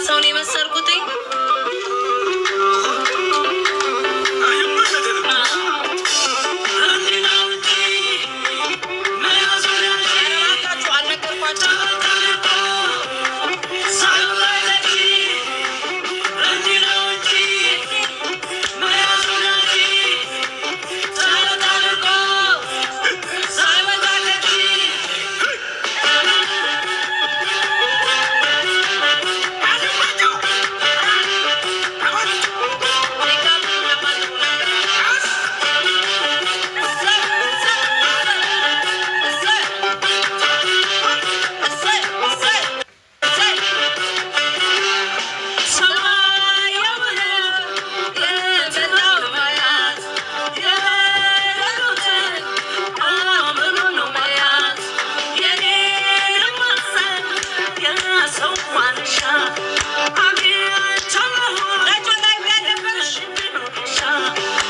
ሰውን የመሰልኩትኝ። እባካችሁ አልነገርኳቸው። ሜካፕ ጥሩ ነበር። እሰይ እሰይ እሰይ እሰይ እሰይ። ሰማያውን የመጣው ማያት የሄዱትን አምኖ ነው መያዝ የኔን ማሰብ የሰው ማንሻ አግኝቻለሁ። ነበርሽ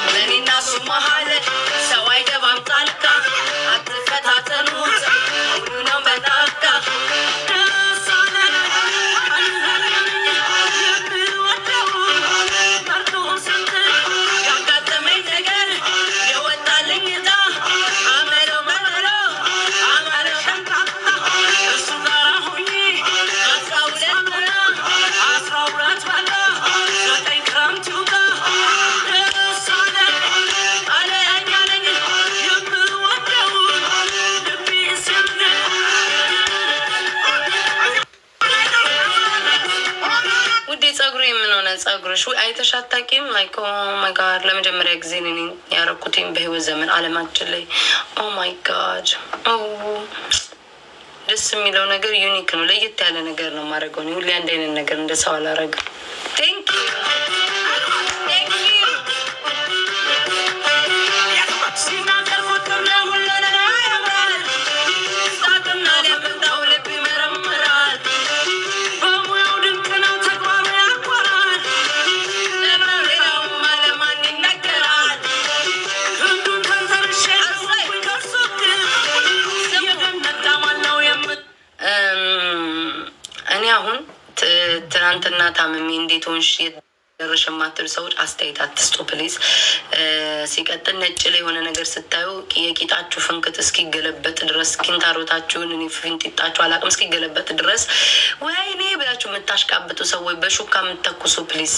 በእኔና እሱ መሀል ሰው አይገባም ጣልቃ፣ አትፈታተኑት ሁሉ ነው በናካ። ደስ አለኝ የምወደው መርጦ ስንት ያጋጠመኝ ነገር የወጣልኝ ዕጣ አመለው መመለው አመለው ሸምጣጣ እሱ ጋር ሆኜ 12 በላ 12 በላ 9 ክረምት ይውጣ። ደስ አለኝ አለኝ አለኝ የምወደው ልቤ ሲያምነው። ውዴ ጸጉሬ ምን ሆነ? ጸጉርሽ ወይ አይተሽ አታውቂም? Like, oh my God፣ ለመጀመሪያ ጊዜ ነው እኔ ያደረኩትኝ በህይወት ዘመን አለማችን ላይ። Oh my God፣ ደስ የሚለው ነገር unique ነው። ለየት ያለ ነገር ነው የማደርገው። እኔ ሁሌ አንድ አይነት ነገር እንደ ሰው አላረግም። Thank you, thank you። ሲናገር ቁጥር ነው ሁሉን ያምራል። ሳቅና ሊያመጣው ልብ ይመረምራል። በሙያው ድንቅ ነው ተግባሩ ያኮራል። ሌላውም አለማን ይነገራል። ክንዱን ተንተርሼ ከእርሱ የገነት ጣዕም አለው የምት እኔ አሁን ትናንትና ታምሜ እንዴት ሆንሽ፣ የት ደረሽ የማትሉ ሰዎች አስተያየት አትስጡ please። ሲቀጥል ነጭ ላይ የሆነ ነገር ስታዩ የቂጣችሁ ፍንክት እስኪገለበጥ ድረስ፣ ኪንታሮታችሁን እኔ ፊንጢጣችሁ አላቅም እስኪገለበጥ ድረስ ወይኔ ብላችሁ የምታሽቃብጡ ሰዎች፣ በሹካ የምትተኩሱ፣ please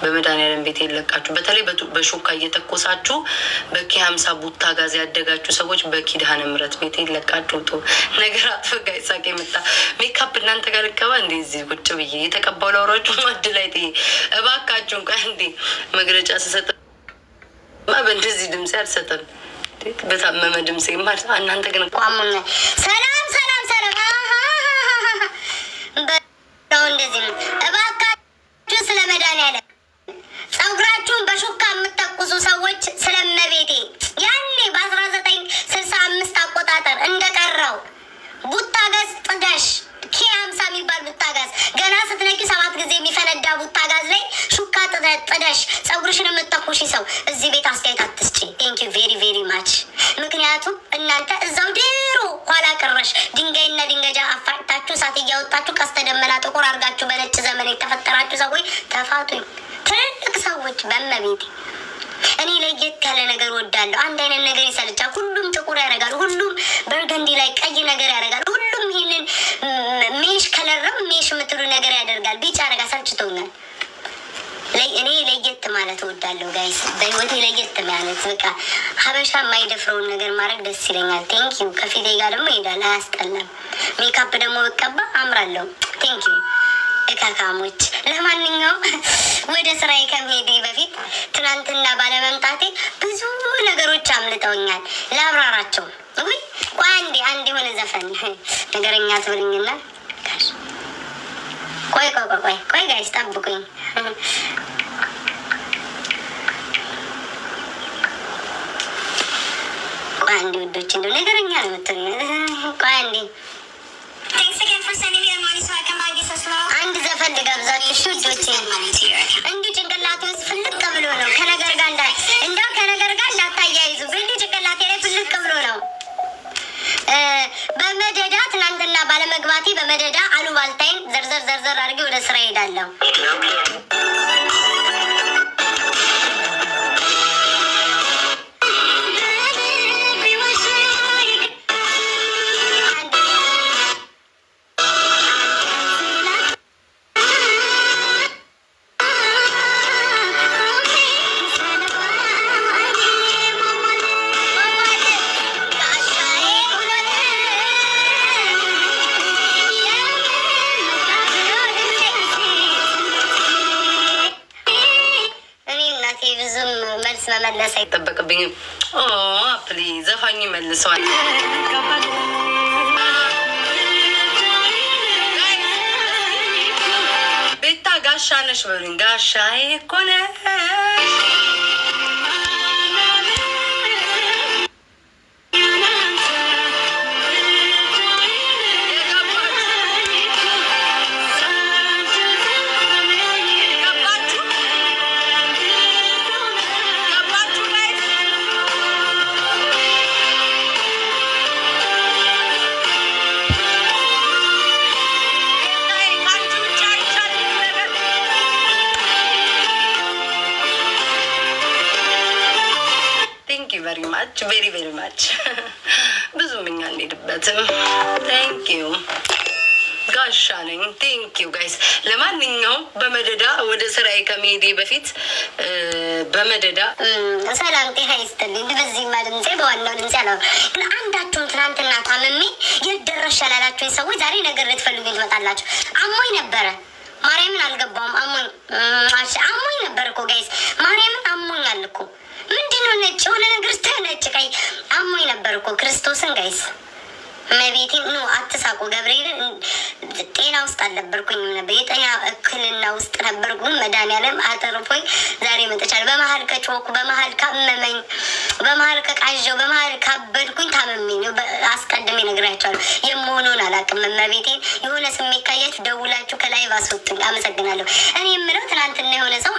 በመድኃኒዓለም ቤት የለቃችሁ። በተለይ በሹካ እየተኮሳችሁ በ K 50 ቡታ ጋዝ ያደጋችሁ ሰዎች በኪዳነ ምሕረት ቤት የለቃችሁ ውጡ። ነገር አጥፈጋ ይሳቅ የመጣ ሜካፕ እናንተ ጋር ልቀባ እንዴ? እዚህ ቁጭ ብዬ የተቀባው ላውራችሁ ማድ ላይ ጥዬ እባካችሁ እንኳ እንዴ መግለጫ ስሰጥ በእንደዚህ ድምፅ አልሰጥም። በታመመ ድምፅ ማለት እናንተ ግን ሰላም ሰላም ሰላም። እንደዚህ ነው። እባካችሁ ስለ መድኃኒዓለም ፀጉራችሁን በሹካ የምትተኩሱ ሰዎች ስለመቤቴ ያኔ በ1965 አቆጣጠር እንደቀረው ቡታ ጋዝ ጥደሽ K 50 የሚባል ቡታ ጋዝ ገና ስትነኪ ሰባት ጊዜ የሚፈነዳ ቡታ ጋዝ ላይ ሹካ ጥደሽ ፀጉርሽን የምትተኩሺ ሰው እዚህ ቤት አስተያየት አትስጪ። Thank you very very much። ምክንያቱም እናንተ እዛው ድሮ ኋላ ቀረሽ ድንጋይና ድንገጃ አፋጭታችሁ እሳት እያወጣችሁ ቀስተ ደመና ጥቁር አድርጋችሁ በነጭ ዘመን የተፈጠራችሁ ሰዎች ተፋቱኝ። ትልልቅ ሰዎች በመቤቴ እኔ ለየት ያለ ነገር ወዳለሁ። አንድ አይነት ነገር ይሰለቻል። ሁሉም ጥቁር ያደርጋል። ሁሉም burgundy ላይ ቀይ ነገር ያደርጋል። ሁሉም ይህንን mesh color ነው mesh የምትሉ ነገር ያደርጋል። ቢጫ ያደርጋል። ሰልችቶኛል። እኔ ለየት ማለት እወዳለሁ guys። በህይወቴ ለየት ማለት በቃ ሀበሻ የማይደፍረውን ነገር ማድረግ ደስ ይለኛል። Thank you። ከፊቴ ጋር ደግሞ ይሄዳል፣ አያስጠላም። ሜካፕ ደግሞ ብቀባ አምራለሁ። Thank you እካካሞች። ለማንኛውም ወደ ስራዬ ከመሄዴ በፊት ትናንትና ባለመምጣቴ ብዙ ነገሮች አምልጠውኛል። ላብራራቸው። ውይ ቆይ አንዴ አንድ የሆነ ዘፈን ነገረኛ ትብልኝና ቆይ ቆይ ቆይ ቆይ ቆይ guys ጠብቁኝ። ቆይ አንዴ ውዶች፣ እንደው ነገረኛ ነው የምትሉኝ። ቆይ አንዴ Thanks again for sending me the money so I can buy this as well. አንድ ዘፈን ልጋብዛችሁ እሺ ውዶቼ። እንዲሁ ጭንቅላቴ ውስጥ ፍልቅ ብሎ ነው ከነገር ጋር እንደው ከነገር ጋር እንዳታያይዙ። እንዲሁ ጭንቅላቴ ላይ ፍልቅ ብሎ ነው። በመደዳ ትናንትና ባለመግባቴ እናቴ በመደዳ አሉባልታይን ዘርዘር ዘርዘር አድርጌ ወደ ስራ ሄዳለሁ። እኔ እናቴ ብዙም መልስ መመለስ አይጠበቅብኝም። Please ዘፋኙ ይመልሰዋል። ቤታ ጋሻ ነሽ በሉኝ። ጋሻዬ እኮ ነሽ። ገባችሁ? ገባችሁ guys? ከአንቺ ውጭ አይቻልም ነገር። Thank you very much, very very much። ብዙም እኛ አንሄድበትም። Thank you፣ ጋሻ ነኝ። Thank you guys። ለማንኛውም በመደዳ ወደ ስራዬ ከመሄዴ በፊት በመደዳ ሰላም ጤና ይስጥልኝ። በዚህማ ድምፄ በዋናው ድምፄ አላ ግን አንዳችሁም ትናንትና ታምሜ የት ደረስሽ ያላላችሁኝ ሰዎች ዛሬ ነገር ልትፈልጉኝ ትመጣላችሁ። አሞኝ ነበረ። ማርያምን አልገባውም። አሞኝ እሺ፣ አሞኝ ነበር እኮ guys። ማርያምን አሞኛል እኮ። ምንድን ነው ነጭ የሆነ ነገር ስታይ ነጭ ቀይ አሞኝ ነበር እኮ ክርስቶስን guys፣ መቤቴን no አትሳቁ። ገብርኤልን ጤና ውስጥ አልነበርኩኝም ነበር፣ የጤና እክልና ውስጥ ነበርኩ። መድኃኒዓለም አተርፎኝ ዛሬ መጥቻለሁ። በመሀል ከጮኩ፣ በመሀል ካመመኝ፣ በመሀል ከቃዠው፣ በመሀል ካበድኩኝ ታመሜ ነው። አስቀድሜ ነግሬያቸዋለሁ። የምሆነውን አላውቅም። መቤቴን የሆነ ስሜት ካያችሁ ደውላችሁ ከ live አስወጡኝ። አመሰግናለሁ። እኔ የምለው ትናንትና የሆነ ሰው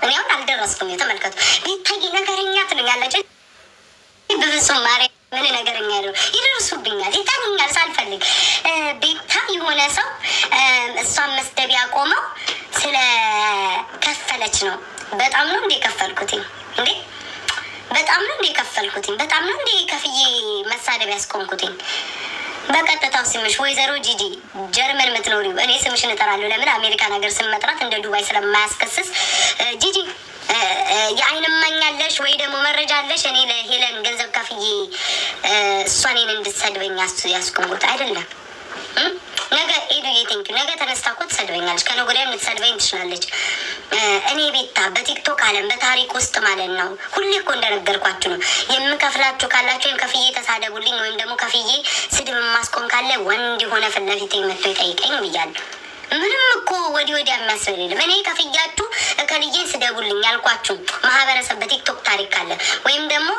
እኔ አሁን አልደረስኩም። ተመልከቱ። ቤታዬ ነገረኛ ትሉኛላችሁ። በፍጹም ማርያም ምን ነገረኛ ነው። ይደርሱብኛል፣ ይጠሩኛል ሳልፈልግ። ቤታ የሆነ ሰው እሷን መስደብ ያቆመው ስለ ከፈለች ነው። በጣም ነው እንዴ ከፈልኩትኝ እንዴ? በጣም ነው እንዴ ከፈልኩትኝ? በጣም ነው እንዴ ከፍዬ መሳደብ ያስቆምኩትኝ? በቀጥታው ስምሽ ወይዘሮ ጂጂ ጀርመን የምትኖሪው፣ እኔ ስምሽን እጠራለሁ። ለምን አሜሪካን ሀገር ስም መጥራት እንደ ዱባይ ስለማያስከስስ። ጂጂ የአይን እማኝ አለሽ ወይ ደግሞ መረጃ አለሽ? እኔ ለሄለን ገንዘብ ከፍዬ እሷ እኔን እንድትሰድበኝ ያስቆምኩት አይደለም። ነገ ኤዱዬ thank you። ነገ ተነስታ እኮ ትሰድበኛለች። ከነገ ወዲያም ልትሰድበኝ ትችላለች። እኔ ቤታ በቲክቶክ ዓለም በታሪክ ውስጥ ማለት ነው። ሁሌ እኮ እንደነገርኳችሁ ነው። የምከፍላችሁ ካላችሁ ወይም ከፍዬ ተሳደቡልኝ ወይም ደግሞ ከፍዬ ስድብ የማስቆም ካለ ወንድ የሆነ ፊት ለፊቴ መጥቶ ይጠይቀኝ ብያለሁ። ምንም እኮ ወዲህ ወዲያ የሚያስብል የለም። እኔ ከፍያችሁ እከልዬን ስደቡልኝ ያልኳችሁ ማህበረሰብ በቲክቶክ ታሪክ ካለ ወይም ደግሞ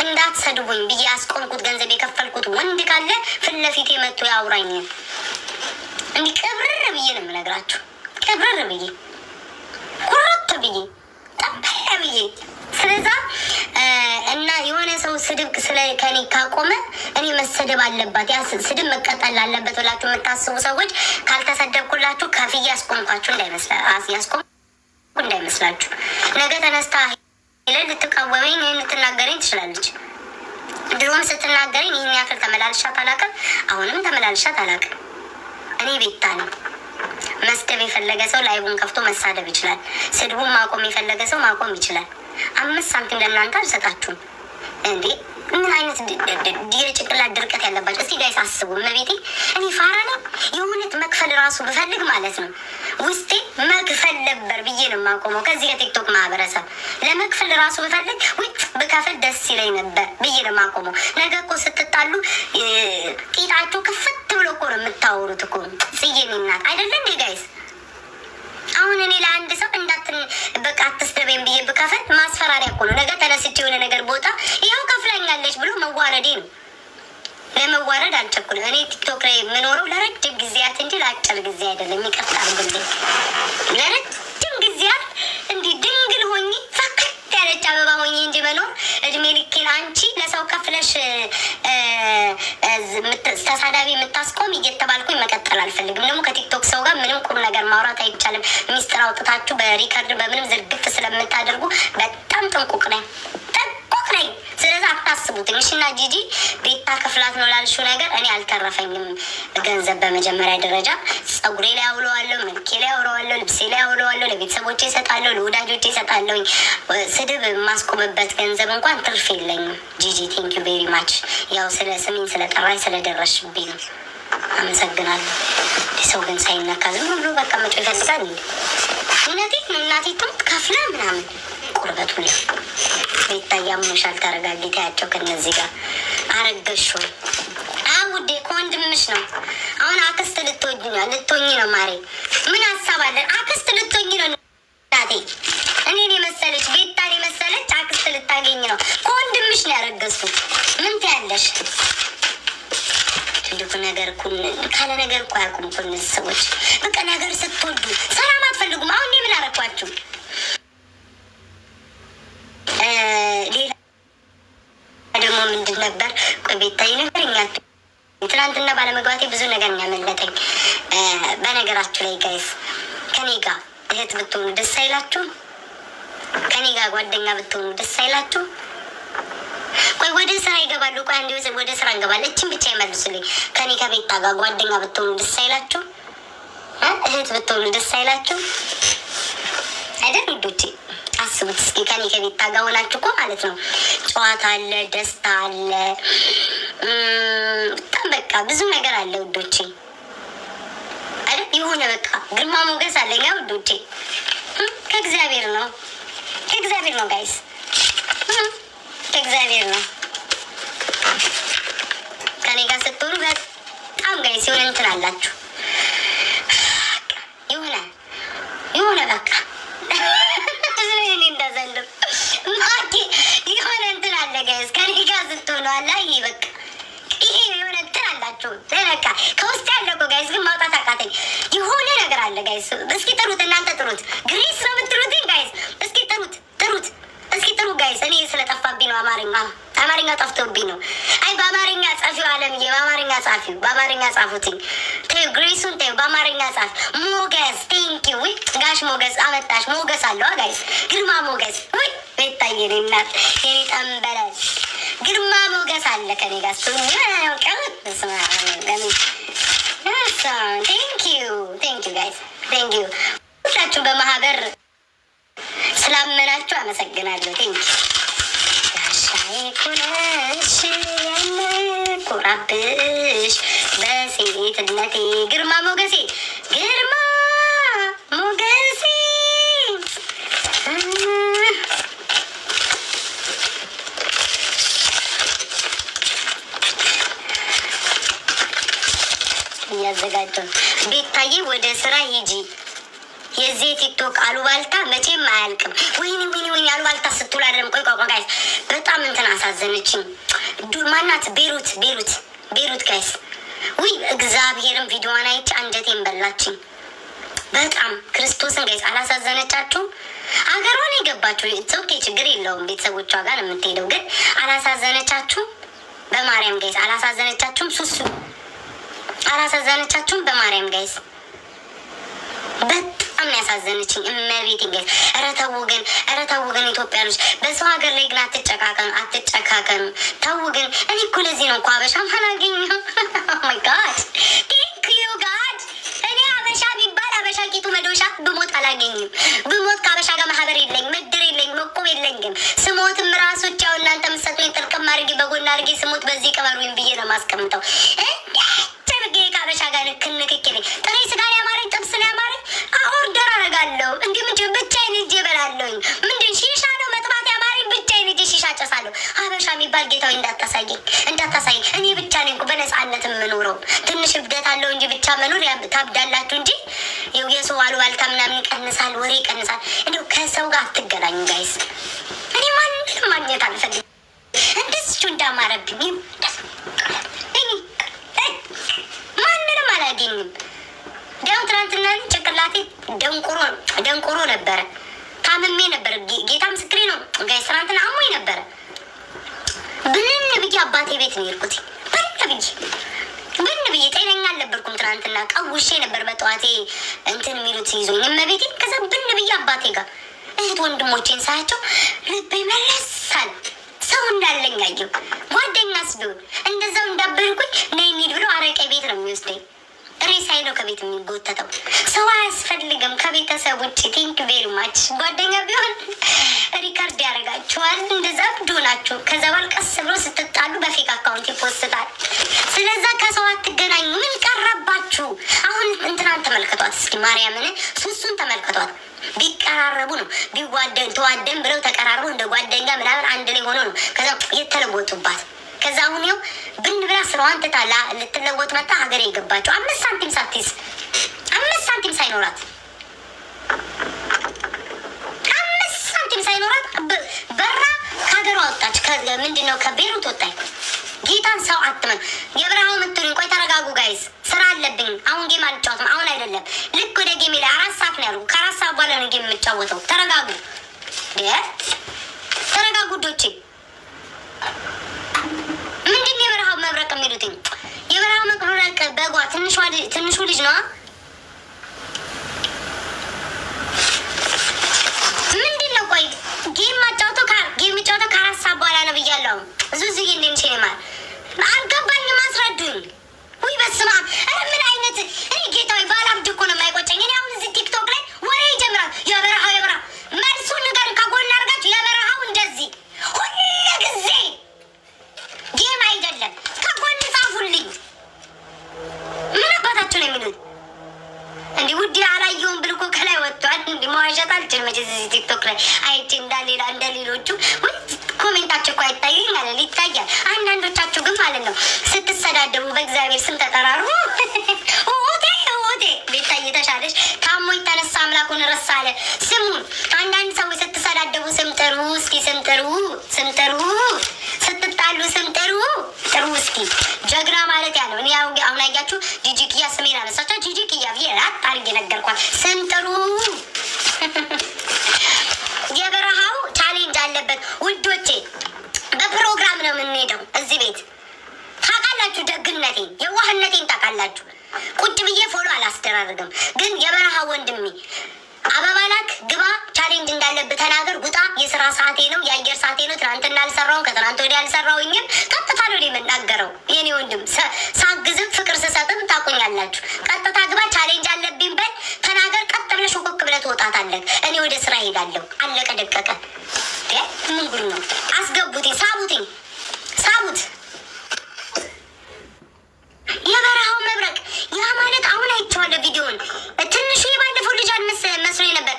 እንዳትሰድቡኝ ብዬ ያስቆምኩት ገንዘብ የከፈልኩት ወንድ ካለ ፊት ለፊቴ መጥቶ ያውራኝ። እንዲህ ቅብርር ብዬ ነው የምነግራችሁ። ቅብርር ብዬ፣ ኩርት ብዬ፣ ጠበል ብዬ። ስለዛ እና የሆነ ሰው ስድብ ስለ ከኔ ካቆመ እኔ መሰደብ አለባት ያ ስድብ መቀጠል አለበት ብላችሁ የምታስቡ ሰዎች ካልተሰደብኩላችሁ ከፍዬ ያስቆምኳችሁ ያስቆምኩ እንዳይመስላችሁ። ነገ ተነስታ ሄለን ልትቃወመኝ ልትናገረኝ ትችላለች። ድሮም ስትናገረኝ ይህን ያክል ተመላልሻት አላውቅም። አሁንም ተመላልሻት አላውቅም። እኔ ቤታ ነው። መስደብ የፈለገ ሰው live ኡን ከፍቶ መሳደብ ይችላል። ስድቡን ማቆም የፈለገ ሰው ማቆም ይችላል። 5 ሳንቲም ለእናንተ አልሰጣችሁም። እንዴ ምን አይነት የጭንቅላት ድርቀት ያለባቸው? እስቲ guys አስቡ። እመቤቴ እኔ ፋራ ነኝ። የእውነት መክፈል ራሱ ብፈልግ ማለት ነው ውስጤ መክፈል ነበር ብዬ ነው የማቆመው። ከዚህ ከቲክቶክ ማህበረሰብ ለመክፈል ራሱ ብፈልግ ውጭ ብከፍል ደስ ይለኝ ነበር ብዬ ነው የማቆመው። ነገ እኮ ስትጣሉ ቂጣችሁ ክፍት ብሎ እኮ ነው የምታወሩት እኮ። ጽዬ እኔ እናት አይደለ እንዴ guys? አሁን እኔ ለአንድ ሰው እንዳትን በቃ አትስደበኝ ብዬ ብከፍል ማስፈራሪያ እኮ ነው። ነገ ተነስቼ የሆነ ነገር ቦታ ይኸው ከፍላኛለች ብሎ መዋረዴ ነው። ለመዋረድ አልቸኩልም። እኔ ቲክቶክ ላይ የምኖረው ለረጅም ጊዜያት እንጂ ለአጭር ጊዜ አይደለም። ይቅርታ አድርጉልኝ። ለረጅም ጊዜያት እንዲህ ድንግል ሆኜ ፈክት ያለች አበባ ሆኜ እንጂ መኖር እድሜ ልኬን አንቺ ለሰው ከፍለሽ ተሳዳቢ የምታስቆም እየተባለ ነገር ማውራት አይቻልም። ሚስጥር አውጥታችሁ በ record በምንም ዝርግፍ ስለምታደርጉ በጣም ጥንቁቅ ነኝ፣ ጥንቁቅ ነኝ። ስለዚህ አታስቡትኝ። እሺና ጂጂ፣ ቤታ ከፍላት ነው ላልሽው ነገር እኔ አልተረፈኝም ገንዘብ። በመጀመሪያ ደረጃ ጸጉሬ ላይ አውለዋለሁ፣ መልኬ ላይ አውለዋለሁ፣ ልብሴ ላይ አውለዋለሁ፣ ለቤተሰቦቼ እሰጣለሁ፣ ለወዳጆቼ እሰጣለሁኝ። ስድብ የማስቆምበት ገንዘብ እንኳን ትርፍ የለኝም። ጂጂ፣ thank you very much። ያው ስለ ስሜን ስለጠራኝ ስለደረስሽብኝ ነው። አመሰግናለሁ። ሰው ግን ሳይነካ ዝም ብሎ መቀመጫ ይፈልጋል እንዴ? እውነቴን ነው። እናቴ ትሙት ከፍላ ምናምን ቁርበቱ ላይ። ቤታ ያሞሻል። ተረጋጊ። ታያቸው ከነዚህ ጋር። አረገሽ ወይ? ውዴ፣ ከወንድምሽ ነው። አሁን አክስት ልትሆኝ ነው ማሬ። ምን ሀሳብ አለን? አክስት ልትሆኝ ነው እናቴ። እኔን የመሰለች፣ ቤታን የመሰለች አክስት ልታገኝ ነው። ከወንድምሽ ነው ያረገዝኩት። ምን ትያለሽ? ትልቁ ነገር እኮ ካለ ነገር እኮ አያውቁም እኮ እነዚህ ሰዎች። በቃ ነገር ስትወዱ ሰላም አትፈልጉም። አሁን እኔ ምን አረኳችሁ? ሌላ ደግሞ ምንድን ነበር? ቆይ ቤታዬ ነገርኛ። ትናንትና ባለመግባቴ ብዙ ነገር ያመለጠኝ። በነገራችሁ ላይ guys፣ ከኔ ጋር እህት ብትሆኑ ደስ አይላችሁም? ከኔ ጋር ጓደኛ ብትሆኑ ደስ አይላችሁም? ቆይ ወደ ስራ ይገባሉ። ቆይ አንዴ ወደ ስራ እንገባለን። እችን ብቻ ይመልሱልኝ። ከኔ ከቤታ ጋር ጓደኛ ብትሆኑ ደስ አይላችሁም? እህት ብትሆኑ ደስ አይላችሁም? አይደል ውዶቼ? አስቡት እስኪ፣ ከኔ ከቤታ ጋር ሆናችሁ እኮ ማለት ነው። ጨዋታ አለ፣ ደስታ አለ፣ በጣም በቃ ብዙ ነገር አለ ውዶቼ። አይደል? የሆነ በቃ ግርማ ሞገስ አለኛ ውዶቼ። ከእግዚአብሔር ነው፣ ከእግዚአብሔር ነው guys፣ ከእግዚአብሔር ነው። ከኔ ጋር ስትሆኑ በጣም guys የሆነ እንትን አላችሁ፣ የሆነ በቃ እኔ እንዳዘንድም ማኪ የሆነ እንትን አለ guys። ከኔ ጋር ስትሆኑ አለ ይሄ በቃ ይሄ የሆነ እንትን አላችሁ። በቃ ከውስጥ ያለ እኮ guys፣ ግን ማውጣት አቃተኝ። የሆነ ነገር አለ guys። እስኪ ጥሩት፣ እናንተ ጥሩት። Grace ነው የምትሉት guys። እስኪ ጥሩት፣ ጥሩት፣ እስኪ ጥሩ guys። እኔ ስለጠፋብኝ ነው፣ አማርኛ አማርኛ ጠፍቶብኝ ነው። አይ በአማርኛ ጻፊው አለምዬ፣ በአማርኛ ጻፊው፣ በአማርኛ ጻፉትኝ። ተይው grace ኡን ተይው፣ በአማርኛ ጻፍ። ሞገስ፣ thank you ጋሽ ሞገስ አመጣሽ። ሞገስ አለዋ guys፣ ግርማ ሞገስ። ውይ ቤታዬ፣ የኔ እናት፣ የኔ ጠንበለል፣ ግርማ ሞገስ አለ ከኔ ጋር። Thank you, thank you guys, thank you። ሁላችሁ በማህበር ስላመናችሁ አመሰግናለሁ። Thank you። ጋሻዬ እኮ ነሽ የምኮራብሽ በሴትነቴ፣ ግርማ ሞገሴ፣ ግርማ ሞገሴ። እያዘጋጀው። ቤታዬ ወደ ስራ ሂጂ። የዚህ ቲክቶክ አሉባልታ መቼም አያልቅም። ወይኔ ወይኔ ወይኔ፣ አሉባልታ ስትሉ አይደለም። ቆይ ቆይ guys፣ በጣም እንትን አሳዘነችኝ። ማናት? ቤሩት፣ ቤሩት፣ ቤሩት guys። ውይ እግዚአብሔርን ቪዲዮዋን አይቼ አንጀቴን በላችኝ። በጣም ክርስቶስን guys፣ አላሳዘነቻችሁም? አገሯን የገባችሁ okay፣ ችግር የለውም፣ ቤተሰቦቿ ጋር ነው የምትሄደው። ግን አላሳዘነቻችሁም? በማርያም guys፣ አላሳዘነቻችሁም? ሱሱ አላሳዘነቻችሁም? በማርያም guys፣ በጣም ነው ያሳዘነችኝ። እመቤቴን guys፣ ኧረ ተው ግን፣ ኧረ ተው ግን ኢትዮጵያኖች በሰው ሀገር ላይ ግን አትጨካከኑ፣ አትጨካከኑ። ተው ግን። እኔ እኮ ለዚህ ነው እኮ አበሻም አላገኘም። My God, thank you God። እኔ አበሻ ቢባል አበሻ ቂጡ መዶሻ ብሞት አላገኝም። ብሞት ከአበሻ ጋር ማህበር የለኝም፣ ምድር የለኝም፣ እቁብ የለኝም። ስሞትም ራሶች ያው እናንተ የምትሰጡኝ ጥርቅም አድርጌ በጎን አድርጌ ስሞት በዚህ ቅበሩኝ ብዬ ነው የማስቀምጠው። እንዴ ከአበሻ ጋር ንክንክክ ነኝ። ጥሬ ስጋ ነው ያማረኝ፣ ጥብስ ነው ያማረኝ። Order አደርጋለሁ። እንዲህ ምንድን ብቻዬን ሂጅ እበላለሁኝ። ምንድን ሺሻ ነው መጥባት ያማረኝ፣ ብቻዬን ሂጅ ሺሻ ጨሳለሁ። አበሻ የሚባል ጌታዊ እንዳታሳየኝ፣ እንዳታሳየኝ። እኔ ብቻ ነኝ እኮ በነፃነት የምኖረው። ትንሽ እብደት አለው እንጂ ብቻ መኖር ታብዳላችሁ እንጂ ይኸው የሰው አሉባልታ ምናምን ይቀንሳል፣ ወሬ ይቀንሳል። እንዲሁ ከሰው ጋር አትገናኙ guys። እኔ ማንንም ማግኘት አልፈልግም። እንደዚሁ እንዳማረብኝ ማንንም አላገኝም። ያው ትናንትና ጭንቅላቴ ደንቆሮ ደንቆሮ ነበረ። ታምሜ ነበር። ጌታ ምስክሬ ነው guys፣ ትናንትና አሞኝ ነበረ። ብንን ብዬ አባቴ ቤት ነው የሄድኩት። ብን ብዬ ብን ብዬ ጤነኛ አልነበርኩም። ትናንትና ቀውሼ ነበር በጠዋቴ እንትን የሚሉት ይዞኝ እመቤቴ። ከዛ ብን ብዬ አባቴ ጋር እህት ወንድሞቼን ሳያቸው ልቤ መለሳል። ሰው እንዳለኝ አየሁ። ጓደኛስ ቢሆን እንደዛው እንዳበርኩኝ ነይ እንሂድ ብሎ አረቄ ቤት ነው የሚወስደኝ። ሬሳዬ ነው ከቤት የሚጎተተው። ሰው አያስፈልግም ከቤተሰብ ውጭ። Thank very much። ጓደኛ ቢሆን record ያደርጋችኋል። እንደዛ እብድ ናችሁ። ከዛ በኋላ ቀስ ብሎ ስትጣሉ በ fake account ይፖስታል። ስለዛ ከሰው አትገናኙ። ምን ቀረባችሁ? አሁን እንትናን ተመልከቷት እስኪ፣ ማርያምን ሱሱን ተመልከቷት። ቢቀራረቡ ነው ቢዋደን ተዋደን ብለው ተቀራርበው እንደ ጓደኛ ምናምን አንድ ላይ ሆኖ ነው ከዛ የተለወጡባት። ከዛ አሁን ይኸው ብን ብላ ስራዋን ትታ ልትለወጥ መጣ። ሀገር የገባቸው 5 ሳንቲም ሳትይዝ፣ 5 ሳንቲም ሳይኖራት፣ 5 ሳንቲም ሳይኖራት በራ ከሀገሯ ወጣች። ምንድን ነው ከቤሩት ወጣች። ጌታን ሰው አትመን። የበረሃው ምትሉኝ ቆይ ተረጋጉ guys፣ ስራ አለብኝ። አሁን game አልጫወትም። አሁን አይደለም፣ ልክ ወደ game ላይ 4 ሰዓት ነው ያልኩ። ከ4 ሰዓት በኋላ ነው game የምጫወተው። ተረጋጉ፣ ተረጋጉ ዶቼ። ምንድን ነው የበረሃው መብረቅ የሚሉትኝ? የበረሃው መብረቅ በጓ ትንሹ ልጅ ነዋ። ምንድን ነው ቆይ game ማጫወተው game የሚጫወተው ከ4 ሰዓት በኋላ ነው ብያለሁ። ዙዙዬ እንዴት ነሽ? ማለት አልገባኝም፣ አስረዱኝ። ውይ በስመ አብ! ኧረ ምን አይነት እኔ ጌታዊ ባላብድ እኮ ነው የማይቆጨኝ። እኔ አሁን እዚህ ቲክቶክ ላይ ወሬ ይጀምራል። የበረሃው የበረሃ መልሱን ንገር ከጎን አድርጋችሁ የበረሃው እንደዚህ ሁሉ ጊዜ game አይደለም። ከጎን ጻፉልኝ። ምን አባታቸው ነው የሚሉት? እንዲህ ውድ አላየሁም ብል እኮ ከላይ ወጥቷል። እንዲህ መዋሸት አልችልም። መቼ እዚህ ቲክቶክ ላይ አይቼ እንዳሌላ እንደሌሎቹ ወይ comment ኣቸው እኮ አይታየኝ አለ ይታያል። አንዳንዶቻችሁ ግን ማለት ነው ስትሰዳደቡ በእግዚአብሔር ስም ተጠራሩ። ኦቴ ኦቴ ቤታዬ ተሻለሽ። ታሞ የተነሳ አምላኩን ረሳ አለ። ስሙን አንዳንድ ሰዎች ስትሰዳደቡ ስም ጥሩ እስኪ፣ ስም ጥሩ፣ ስም ጥሩ፣ ስትጣሉ ስም ጥሩ ጥሩ እስኪ። ጀግና ማለት ያለው እኔ አሁን አያችሁ ጂጂ ኪያ ስሜን አነሳቸው። ጂጂ ኪያ ብዬ ራጥ አድርጌ ነገርኳት። ስም ጥሩ። የበረሃው challenge አለበት ውዶቼ። በፕሮግራም ነው የምንሄደው እዚህ ቤት ታውቃላችሁ። ደግነቴን የዋህነቴን ታውቃላችሁ። ቁጭ ብዬ follow አላስደራርግም። ግን የበረሃ ወንድሜ አበባ ላክ፣ ግባ፣ challenge እንዳለብህ ተናገር፣ ውጣ። የስራ ሰዓቴ ነው፣ የአየር ሰዓቴ ነው። ትናንትና አልሰራውም፣ ከትናንት ወዲያ አልሰራውኝም። ቀጥታ ነው የምናገረው። የኔ ወንድም ሳግዝም ፍቅር ስሰጥም ታቁኛላችሁ። ቀጥታ ግባ፣ challenge አለብኝ በል፣ ተናገር። ቀጥ ብለህ ሾኮክ ብለህ ትወጣታለህ። እኔ ወደ ስራ ሄዳለሁ። አለቀ ደቀቀ። ምን ጉድ ነው? አስገቡትኝ፣ ሳቡትኝ፣ ሳቡት። የበረሃው መብረቅ ያ ማለት አሁን አይቼዋለሁ ቪዲዮን። ትንሹ የባለፈው ልጅ መስሎኝ ነበር።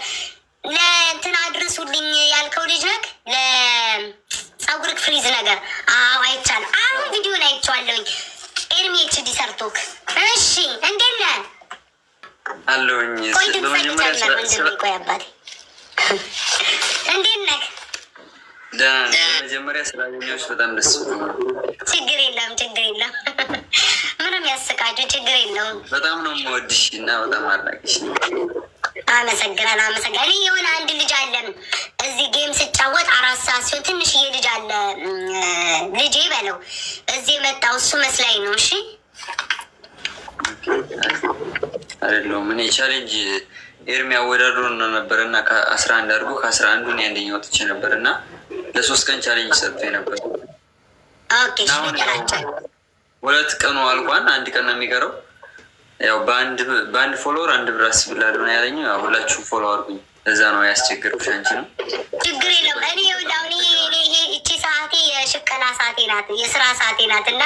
ለእንትን አድርሱልኝ ያልከው ልጅ ነክ ለፀጉርክ ፍሪዝ ነገር። አዎ አይቻለሁ። አሁን ቪዲዮን አይቼዋለሁኝ። ኤርሚ HD ሰርቶክ። እሺ እንዴት ነህ? አለሁኝ። ቆይ ድምፅ ጨምር ወንድሜ። ቆይ አባቴ እንዴት ነህ? ደህና ነኝ። በመጀመሪያ ስላገኘሁሽ በጣም ደስ ብሎኛል። ችግር የለም፣ ችግር የለም። ምንም ያስቃችሁ ችግር የለውም። በጣም ነው የምወድሽ እና በጣም አድናቂሽ ነኝ። አመሰግናለሁ፣ አመሰግናለሁ። እኔ የሆነ አንድ ልጅ አለ እዚህ game ስጫወት 4 ሰዓት ሲሆን ትንሽዬ ልጅ አለ፣ ልጄ በለው እዚህ የመጣው እሱ መስላኝ ነው። እሺ። አይደለሁም። እኔ challenge ኤርሚ አወዳድሮ ነበር እና ከ11 አድርጎ ከ11ዱ እኔ አንደኛ ወጥቼ ነበር እና ለ3 ቀን challenge ሰጥቶ ነበር። Okay፣ እሺ፣ ንገራቸው። 2 ቀኑ አልቋን አንድ ቀን ነው የሚቀረው። ያው በአንድ follower 1 ብር አስብላለሁ ነው ያለኝ። ያው ሁላችሁም follow አድርጉኝ። እዛ ነው ያስቸገርኩሽ አንቺ ነው። ችግር የለውም። እኔ ይኸውልህ አሁን ይሄ እቺ ሰዓቴ የሽቀላ ሰዓቴ ናት፣ የስራ ሰዓቴ ናት እና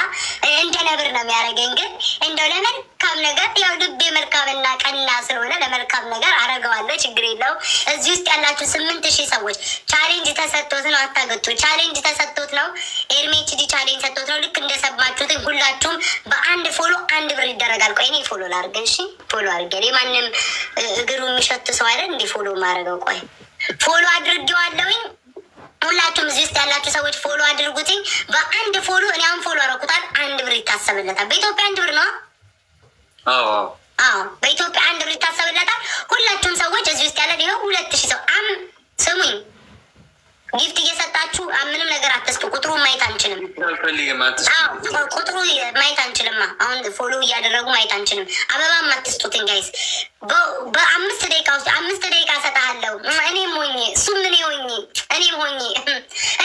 እንደ ነብር ነው የሚያደርገኝ። ግን እንደው ለመልካም ነገር ያው ልቤ መልካምና ቀና ስለሆነ ለመልካም ነገር አደርገዋለሁ። ችግር የለውም። እዚህ ውስጥ ያላችሁ 8,000 ሰዎች challenge ተሰጥቶት ነው፣ አታገጡ። Challenge ተሰጥቶት ነው። ኤርሚ HD challenge ሰጥቶት ነው። ልክ እንደሰማችሁት ሁላችሁም በአንድ follow 1 ብር ይደረጋል። ቆይ እኔ follow ላድርግ። እሺ follow አድርጌ እኔ ማንም እግሩ የሚሸት ሰው አይደል እንዲህ follow ማድረገው። ቆይ follow አድርጌዋለሁኝ። ሁላችሁም እዚህ ውስጥ ያላችሁ ሰዎች follow አድርጉትኝ። በአንድ follow እኔ አሁን follow አደረኩታል፣ 1 ብር ይታሰብለታል። በኢትዮጵያ 1 ብር ነው። አዎ። አዎ፣ በኢትዮጵያ 1 ብር ይታሰብለታል። ሁላችሁም ሰዎች እዚህ ውስጥ ያለ ይኸው 2,000 ሰው ስሙኝ፣ gift እየሰጣችሁ ምንም ነገር አትስጡ። ቁጥሩ ማየት አንችልም። አልፈልግም። አትስጡ። አዎ፣ ቁጥሩ ማየት አንችልማ። አሁን follow እያደረጉ ማየት አንችልም። አበባም አትስጡትን guys። በ5 ደቂቃ ውስጥ 5 ደቂቃ እሰጥሃለሁ። እኔም ሆኜ እሱም እኔ ሆኜ እኔም ሆኜ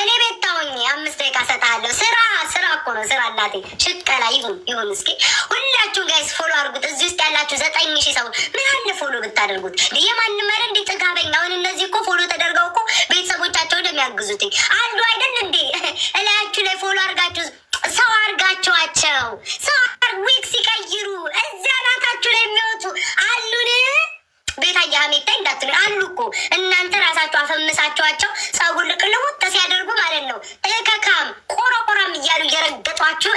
እኔ ቤታ ሆኜ 5 ደቂቃ እሰጥሃለሁ። ስራ ስራ እኮ ነው ስራ። እናቴ ሽቀላ ይሁን ይሁን። እስኪ ሁላችሁም guys follow አድርጉት። እዚህ ውስጥ ያላችሁ 9,000 ሰው ምን አለ follow ብታደርጉት? የማንም አይደል እንዴ ጥጋበኛ። አሁን እነዚህ እኮ follow ተደርገው እኮ ቤተሰቦቻቸውን የሚያግዙትኝ አሉ አይደል እንዴ? እላያችሁ ላይ follow አድርጋችሁ ሰው አድርጋችኋቸው ሰው ዊግ ሲቀይሩ እዚያ ናታችሁ ላይ የሚወጡ አሉን። ቤታ ሀሜታ እንዳትሉ አሉ እኮ። እናንተ ራሳችሁ አፈምሳችኋቸው ጸጉር ልቅልውጥ ሲያደርጉ ማለት ነው። እከካም ቆረቆራም እያሉ እየረገጧችሁ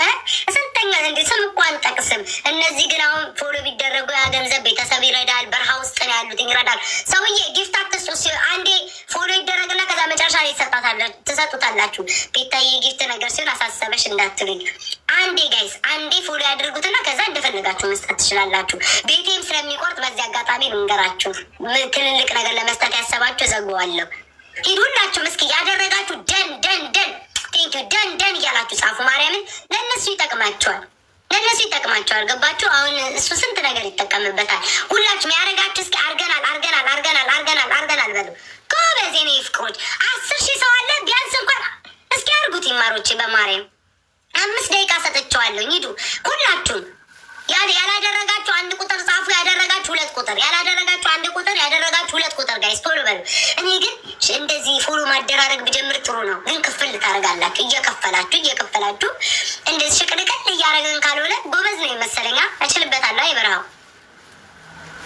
ስንተኛ እንዲ ስም እኮ አንጠቅስም። እነዚህ ግን አሁን follow ቢደረጉ ያ ገንዘብ ቤተሰብ ይረዳል። በረሃ ውስጥ ነው ያሉት ይረዳል። ሰውዬ gift አትስጡ። አንዴ follow ይደረግና ከዛ መጨረሻ ላይ ትሰጡታላችሁ። ቤታዬ gift ነገር ሲሆን አሳሰበሽ እንዳትሉኝ። አንዴ guys አንዴ follow ያድርጉትና ከዛ እንደፈለጋችሁ መስጠት ትችላላችሁ። ቤቴም ስለሚቆርጥ በዚህ አጋጣሚ ልንገራችሁ፣ ትልልቅ ነገር ለመስጠት ያሰባችሁ ዘግዋለሁ። ሂድ ሁላችሁም እስኪ ያደረጋችሁ done done done thank you done done እያላችሁ ጻፉ። ማርያምን ለእነሱ ይጠቅማቸዋል፣ ለእነሱ ይጠቅማቸዋል። ገባችሁ? አሁን እሱ ስንት ነገር ይጠቀምበታል። ሁላችሁም ያደረጋችሁ እስኪ አርገናል አርገናል አርገናል አርገናል አርገናል በሉ። ጎበዝ የኔ ፍቅሮች፣ 10,000 ሰው አለ። ቢያንስ እንኳን እስኪ አርጉት ይማሮቼ፣ በማርያም 5 ደቂቃ ሰጥቼዋለሁ። ሂዱ ሁላችሁም። ያላደረጋችሁ አንድ ቁጥር ጻፉ። ያደረጋችሁ ሁለት ቁጥር፣ ያላደረጋችሁ አንድ ቁጥር፣ ያደረጋችሁ ሁለት ቁጥር። Guys ቶሎ በሉ። እኔ ግን እንደዚህ follow ማደራረግ ብጀምር ጥሩ ነው፣ ግን ክፍል ታደርጋላችሁ። እየከፈላችሁ እየከፈላችሁ እንደዚህ ሽቅልቅል እያደረግን ካልሆነ ጎበዝ ነው የመሰለኛ። እችልበታለሁ። አይበረሃው።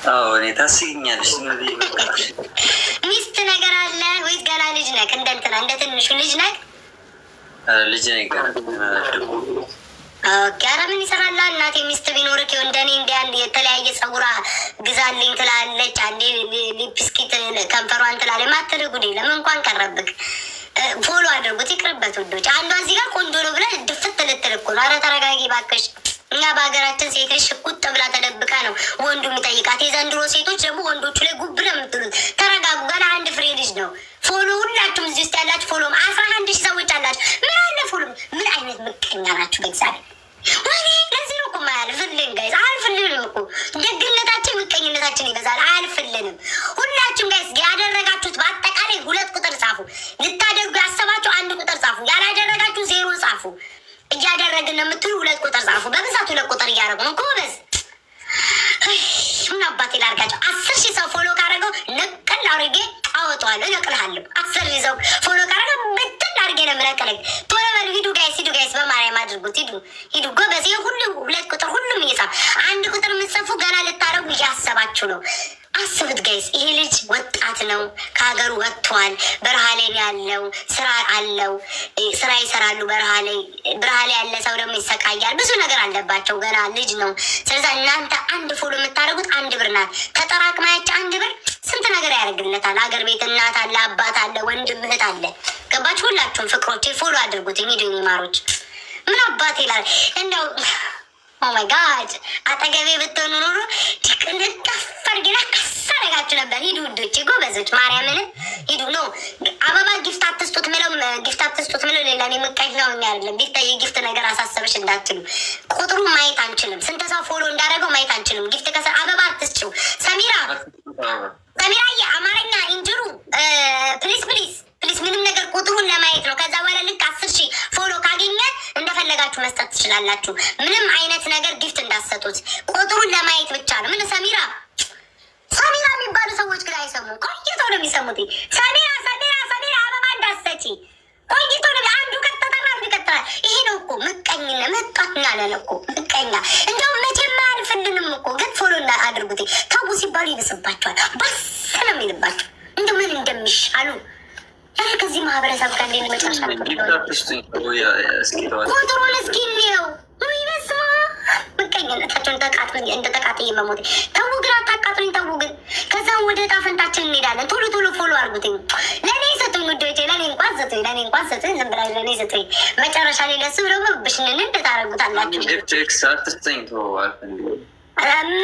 አዎ እኔ ታስቂኛለሽ። ዝም ብዬ መጣሽ። ሚስት ነገር አለ ወይስ ገና ልጅ ነክ? እንደ እንትና እንደ ትንሹ ልጅ ነክ? ኧረ ልጅ ነኝ ገና አላደኩም። Okay፣ ኧረ ምን ይሰራላ እናቴ፣ ሚስት ቢኖርክ ይኸው እንደኔ እንደ አንድ የተለያየ ፀጉራ ግዛልኝ ትላለች፣ አንዴ ሊፕስቲክ ከንፈሯን ትላለች። ማትል ጉድ የለም። እንኳን ቀረብክ። Follow አድርጉት፣ ይቅርበት ውዶች። አንዷ እዚህ ጋር ቆንጆ ነው ብላ ድፍት ልትል እኮ ነው። ኧረ ተረጋጊ እባክሽ። እኛ በሀገራችን ሴት ልጅ ሽቁጥ ብላ ተደብቃ ነው ወንዱ የሚጠይቃት። የዘንድሮ ሴቶች ደግሞ ወንዶቹ ላይ ጉብ ነው የምትሉት። ተረጋጉ። ገና አንድ ፍሬ ልጅ ነው። Follow ሁላችሁም እዚህ ውስጥ ያላችሁ follow 11,000 ሰዎች አላችሁ። ምን አለ follow? ምን አይነት ምቀኛ ናችሁ? በእግዚአብሔር ወይኔ! ለዚህ ነው እኮ የማያልፍልን guys፣ አያልፍልንም እኮ። ደግነታችን ምቀኝነታችን ይበዛል። አያልፍልንም። ሁላችሁም guys ያደረጋችሁት በአጠቃላይ ሁለት ቁጥር ጻፉ። ልታደርጉ ያሰባችሁ አንድ ቁጥር ጻፉ። ያላደረጋችሁ ዜሮ ጻፉ። እያደረግን ነው የምትሉ ሁለት ቁጥር ጻፉ። በብዛት ሁለት ቁጥር እያደረጉ ነው። ጎበዝ። ምን አባቴ ላድርጋቸው? 10,000 ሰው follow ካደረገው ንቅል አድርጌ አወጣዋለሁ፣ እነቅልሃለሁ። 10,000 ሰው follow ካደረገው ብትን አድርጌ ነው የምነቅለኝ። ቶሎ በሉ ሂዱ guys፣ ሂዱ guys፣ በማርያም አድርጉት። ሂዱ ሂዱ፣ ጎበዝ። ይሄ ሁሉ ሁለት ቁጥር ሁሉም እየጻፈ አንድ ቁጥር የምትጽፉ ገና ልታደርጉ እያሰባችሁ ነው። አስቡት guys፣ ይሄ ልጅ ወጣት ነው፣ ከሀገሩ ወጥቷል። በረሃ ላይ ነው ያለው፣ ስራ አለው፣ ስራ ይሰራሉ። በረሃ ላይ በረሃ ላይ ያለ ሰው ደግሞ ይሰቃያል። ብዙ ነገር አለባቸው። ገና ልጅ ነው። ስለዚ እናንተ አንድ follow የምታደርጉት አንድ ብር ናት። ተጠራቅማ ያች አንድ ብር ስንት ነገር ያደርግለታል። ሀገር ቤት እናት አለ፣ አባት አለ፣ ወንድም እህት አለ። ገባችሁ? ሁላችሁም ፍቅሮቼ follow አድርጉት። ሂዱ ማሮች። ምን አባት ይላል እንደው። Oh my God፣ አጠገቤ ብትሆኑ ኖሮ ልጠፍ አድርጌ ከስ አደረጋችሁ ነበር። ሂዱ ውዶቼ፣ ጎበዞች፣ ማርያምን ሂዱ። No አበባ gift አትስጡት ምለው gift አትስጡት ምለው ሌላ እኔ ምቀኛ ሆኜ አይደለም። ቤታ የ gift ነገር አሳሰበሽ እንዳትሉ፣ ቁጥሩ ማየት አንችልም። ስንት ሰው follow እንዳደረገው ማየት አንችልም። Gift ከሰ አበባ አትስጭው። ሰሚራ ሰሚራዬ፣ አማርኛ እንጅሩ please please please። ምንም ነገር ቁጥሩን ለማየት ነው። ከዛ በኋላ ልክ 10,000 follow ካገኘ እንደፈለጋችሁ መስጠት ትችላላችሁ። ምንም አይነት ነገር gift እንዳትሰጡት ቁጥሩን ለማየት ብቻ ነው። ምን ሰሚራ ሰሚራ የሚባሉ ሰዎች ግን አይሰሙም። ቆይተው ነው የሚሰሙት። ሰሚራ ሰሚራ ሰሚራ አበባ እንዳትሰጪ ቆይቶ ነው። አንዱ ከተጠራ አንዱ ይቀጥላል። ይሄ ነው እኮ ምቀኝነት፣ ምቀኛ ነን እኮ ምቀኛ። እንደውም መቼም አያልፍልንም እኮ ግን follow አድርጉት። ተው ሲባሉ ይብስባቸዋል። ባስ ነው የሚልባቸው። እንደው ምን እንደሚሻሉ ኧረ ከዚህ ማህበረሰብ ጋር እንዴት መጨረሻ ቁጥሩን እስኪ እንየው። ወይ በስመ አብ ምቀኝነታቸውን ተቃጥሎኝ እንደ ተቃጥዬ መሞቴ። ተው ግን አታቃጥሉኝ። ተው ግን ከዛም ወደ ዕጣ ፈንታችን እንሄዳለን። ቶሎ ቶሎ follow አድርጉትኝ። ለእኔ ስጡኝ ውዶቼ፣ ለእኔ እንኳን ስጡኝ፣ ለእኔ እንኳን ስጡኝ። ዝም ብላችሁ ለእኔ ስጡኝ። መጨረሻ ላይ ለሱ ደግሞ ብሽንን ታደርጉታላችሁ።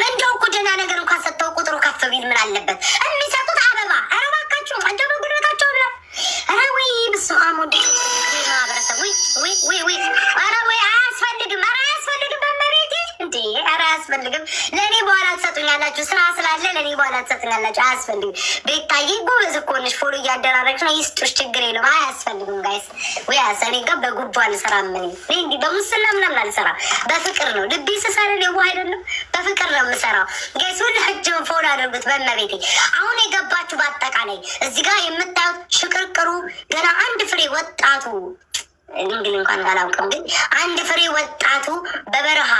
እንደው እኮ ደህና ነገር እንኳን ሰጥተው ቁጥሩ ከፍ ቢል ምን አለበት? የሚሰጡት አበባ። ኧረ እባካችሁ እንደው በጉልበታቸው ብለው። ኧረ ወይ በስመ አብ ወልድ ማህበረሰብ ወይ ወይ ካለ ለእኔ በኋላ ትሰጥኛላችሁ። አያስፈልግም። ቤታዬ ጎበዝ እኮ ነሽ፣ follow እያደራረግሽ ነው። ይስጡሽ፣ ችግር የለውም። አያስፈልግም guys። ወይ እኔ ጋር በጉቦ አልሰራም። እኔ እንዲህ በሙስና ምናምን አልሰራም። በፍቅር ነው። ልቤ ስሰርን የዋህ አይደለም። በፍቅር ነው የምሰራው guys። ሁላችሁም follow አድርጉት በእመቤቴ። አሁን የገባችሁ በአጠቃላይ እዚህ ጋር የምታዩት ሽቅርቅሩ ገና አንድ ፍሬ ወጣቱ፣ ድንግል እንኳን አላውቅም፣ ግን አንድ ፍሬ ወጣቱ በበረሃ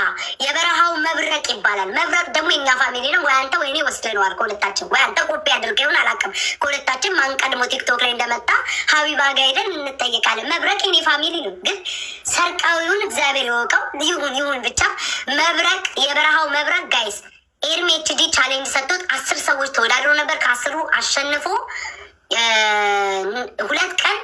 የበረሃው መብረቅ ይባላል። መብረቅ ደግሞ የኛ family ነው። ወይ አንተ ወይ እኔ ወስደነዋል። ከሁለታችን ወይ አንተ ኮፒ አድርገህ ይሆን አላውቅም። ከሁለታችን ማን ቀድሞ ቲክቶክ ላይ እንደመጣ ሀቢባ ጋ ሄደን እንጠየቃለን። መብረቅ የኔ family ነው፣ ግን ሰርቃዊውን እግዚአብሔር ይወቀው። ይሁን ይሁን ብቻ መብረቅ፣ የበረሃው መብረቅ guys፣ ኤርሚ HD challenge ሰጥቶት 10 ሰዎች ተወዳድረው ነበር። ከ10ሩ አሸንፎ 2 ቀን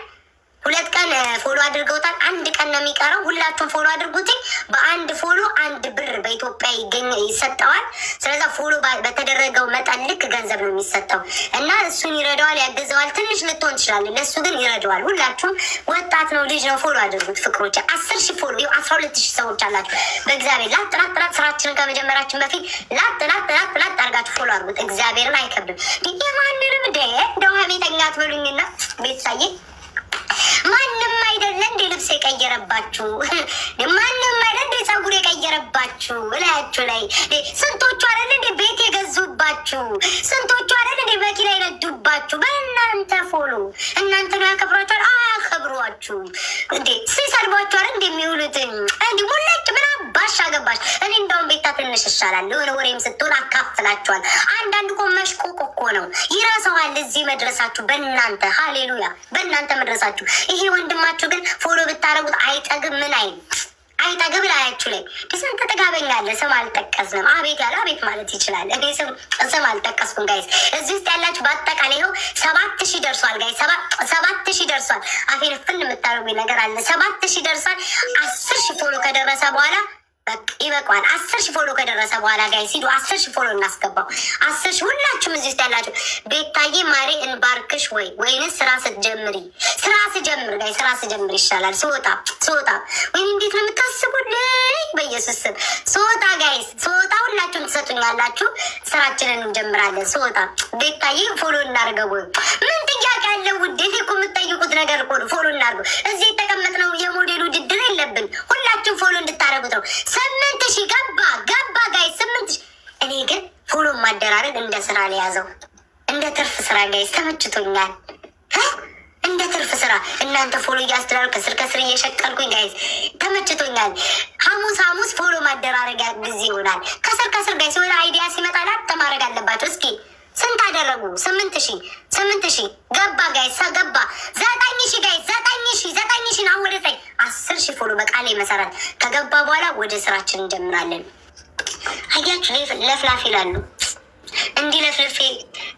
2 ቀን follow አድርገውታል። አንድ ቀን ነው የሚቀረው። ሁላችሁም follow አድርጉት። በአንድ follow 1 ብር በኢትዮጵያ ይገኝ ይሰጠዋል። ስለዛ follow በተደረገው መጠን ልክ ገንዘብ ነው የሚሰጠው እና እሱን ይረዳዋል፣ ያግዘዋል። ትንሽ ልትሆን ትችላለች፣ ለእሱ ግን ይረዳዋል። ሁላችሁም ወጣት ነው፣ ልጅ ነው፣ follow አድርጉት ፍቅሮች። 10,000 follow፣ 12,000 ሰዎች አላችሁ። በእግዚአብሔር ላጥ ላጥ ላጥ፣ ስራችንን ከመጀመራችን በፊት ላጥ ላጥ ላጥ ላጥ አድርጋችሁ follow አድርጉት። እግዚአብሔርን አይከብድም። የማንንም እንደ እንደው ሀሜተኛ አትበሉኝና ቤተሳዬ፣ ማንም አይደለ እንደ ልብስ የቀየረባችሁ? ማንም አይደለ እንደ ፀጉር የቀየረባችሁ? እላያችሁ ላይ ስንቶቹ አይደለ እንደ ቤት የገዙባችሁ? ስንቶቹ አይደለ እንደ መኪና የነዱባችሁ? በእናንተ follow እናንተ ነው ያከብሯችኋል። አያከብሯችሁም እንዴ? ሲሰድቧችሁ አይደል እንደሚውሉት እንዲ ሙለጭ ምን አባሽ አገባሽ። እኔ እንደውም ቤታ ትንሽ ይሻላል። የሆነ ወሬም ስትሆን አካፍላችኋል። አንዳንድ እኮ መሽቆቅ እኮ ነው፣ ይረሳዋል እዚህ መድረሳችሁ በእናንተ፣ ሀሌሉያ፣ በእናንተ መድረሳችሁ። ይሄ ወንድማችሁ ግን follow ብታደረጉት አይጠግብ፣ ምን አይል አይጠግብ። ላያችሁ ላይ ስንት ጥጋበኛ አለ። ስም አልጠቀስንም። አቤት ያለ አቤት ማለት ይችላል። እኔ ስም አልጠቀስኩም guys። እዚህ ውስጥ ያላችሁ በአጠቃላይ ይኸው 7,000 ደርሷል guys። 7,000 ደርሷል። አፌን ፍን የምታደርጉኝ ነገር አለ። 7,000 ደርሷል። 10,000 follow ከደረሰ በኋላ በቃ ይበቃዋል። 10,000 follow ከደረሰ በኋላ guys ሂዱ፣ 10,000 follow እናስገባው። 10,000 ሁላችሁም እዚህ ውስጥ ያላችሁ። ቤታዬ ማሬ እንባርክሽ ወይ ወይንስ ስራ ስትጀምሪ? ስራ ስጀምር guys፣ ስራ ስጀምር ይሻላል። ስወጣ ስወጣ፣ ወይም እንዴት ነው የምታስቡልኝ? በኢየሱስ ስም ስወጣ guys፣ ስወጣ ሁላችሁም ትሰጡኛላችሁ። ስራችንን እንጀምራለን። ስወጣ ቤታዬ follow እናርገው ወይ? ምን ጥያቄ አለው ውዴ? እኔ እኮ የምትጠይቁት ነገር እኮ ነው። Follow እናርገው። እዚህ የተቀመጥነው የሞዴል ውድድር የለብን። ሁላችሁም follow እንድታደርጉት ነው። 8,000 ገባ ገባ guys፣ 8,000። እኔ ግን follow ማደራረግ እንደ ስራ ሊያዘው፣ እንደ ትርፍ ስራ guys፣ ተመችቶኛል። እንደ ትርፍ ስራ እናንተ follow እያስተዳሩ ከስር ከስር እየሸቀልኩኝ guys ተመችቶኛል። ሐሙስ ሐሙስ follow ማደራረጊያ ጊዜ ይሆናል። ከስር ከስር guys የሆነ idea ሲመጣ ላጥ ማድረግ አለባቸው። እስኪ ስንት አደረጉ? 8,000፣ 8,000 ገባ guys፣ ገባ። 9,000 guys፣ 9,000፣ 9,000። አሁን ወደ ላይ 10,000 follow በቃሌ መሰረት ከገባ በኋላ ወደ ስራችን እንጀምራለን። አያችሁ፣ ለፍላፊ ይላሉ። እንዲህ ለፍልፌ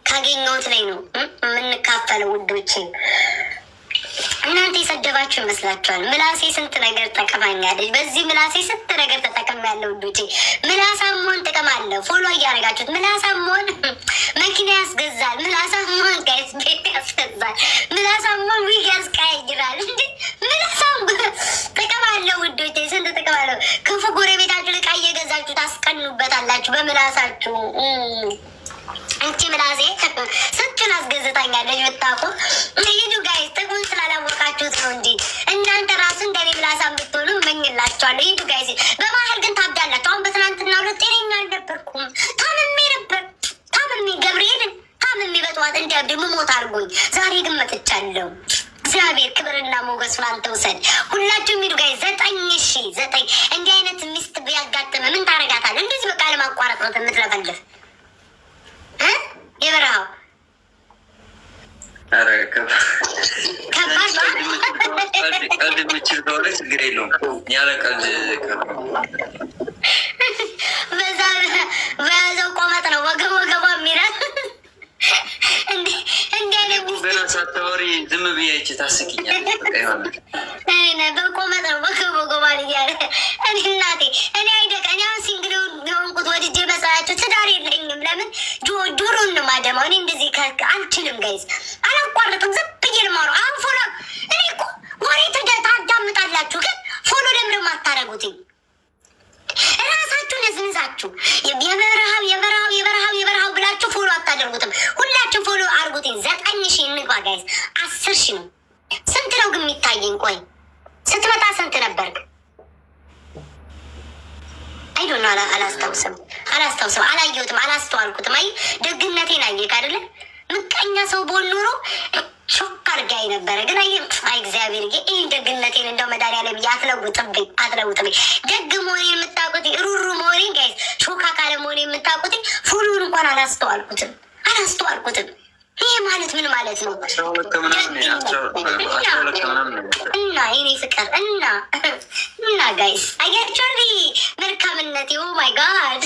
ካገኘሁት ላይ ነው የምንካፈለው ውዶቼ። እናንተ የሰደባችሁ ይመስላችኋል። ምላሴ ስንት ነገር ጠቅማኛለች። በዚህ ምላሴ ስንት ነገር ተጠቅሜያለሁ ውዶቼ። ምላሳም መሆን ጥቅም አለው። Follow እያደረጋችሁት ምላሳም መሆን መኪና ያስገዛል። ምላሳም መሆን guys ቤት ያስገዛል። ምላሳም መሆን ዊግ ያስቀያይራል። እንዴ ምላሳም ጥቅም አለው ውዶቼ፣ ስንት ጥቅም አለው። ክፉ ጎረቤታችሁ ዕቃ እየገዛችሁ ታስቀኑበታላችሁ በምላሳችሁ። አንቺ ምላሴ ስንቱን አስገዝታኛለች ብታውቁ። ሂዱ guys፣ ጥቅሙን ስላላወቃችሁት ነው እንጂ እናንተ ራሱ እንደኔ ምላሳም ብትሆኑ እመኝላችኋለሁ። ሂዱ guys። በመሀል ግን ታብዳላችሁ። አሁን በትናንትና ሁለት ጤነኛ አልነበርኩም። ታምሜ ነበር። ታምሜ ገብርኤልን ታምሜ በጠዋት እንዲያብድ ሞት አድርጎኝ፣ ዛሬ ግን መጥቻለሁ። እግዚአብሔር ክብርና ሞገስ ላንተ ውሰድ። ሁላችሁም ሂዱ guys። 9,000 ዘጠኝ። እንዲህ አይነት ሚስት ቢያጋጥም ምን ታረጋታለህ? እንደዚህ በቃ ለማቋረጥ ነው የምትለፈልፍ የበረሃው። ኧረ ከባድ። ቀልድ የምችል ከሆነ ችግር የለውም። ያለ ቀልድ በዛ በያዘው ቆመጥ ነው ወገብ ወገቧ የሚላል። እንዲህ አይነት ሚስት ገና ሳታወሪ ዝም ብዬ አይቼ ታስቂኛለሽ። በቃ ይሆናል። በቆመጥ ነው ወገብ ወገቧን እያለ። እኔ እናቴ እኔ አይደቅ እኔ አሁን single የሆንኩት ወድጄ መሰላችሁ? ትዳር የለኝም። ለምን ጆሮን ነው ማደማው? እኔ እንደዚህ አልችልም guys፣ አላቋርጥም። ዝም ብዬ ነው የማወራው። አሁን follow እኔ እኮ ወሬ ታዳምጣላችሁ፣ ግን follow ለምን አታደርጉትኝ? እራሳችሁን እዝንዛችሁ የበረሃው የበረሃው የበረሃው የበረሃው ብላችሁ follow Guys፣ 10,000 ነው። ስንት ነው ግን የሚታየኝ? ቆይ ስትመጣ ስንት ነበር? I don't አላስታውስም፣ አላስታውስም፣ አላየሁትም፣ አላስተዋልኩትም። አይ ደግነቴን አየህ አይደለ? ምቀኛ ሰው ብሆን ኖሮ ሾክ አድርጋኝ ነበረ። ግን አይ አይ እግዚአብሔር፣ ይህን ደግነቴን እንደው መድኃኒዓለም አትለውጥብኝ፣ አትለውጥብኝ። ደግ መሆኔን የምታውቁት፣ ሩሩ መሆኔን guys፣ ሾካካ ለመሆኔን የምታውቁት፣ follow ውን እንኳን አላስተዋልኩትም፣ አላስተዋልኩትም። ይሄ ማለት ምን ማለት ነው? እና የኔ ፍቅር እና guys አያችኋል መልካምነት። Oh my God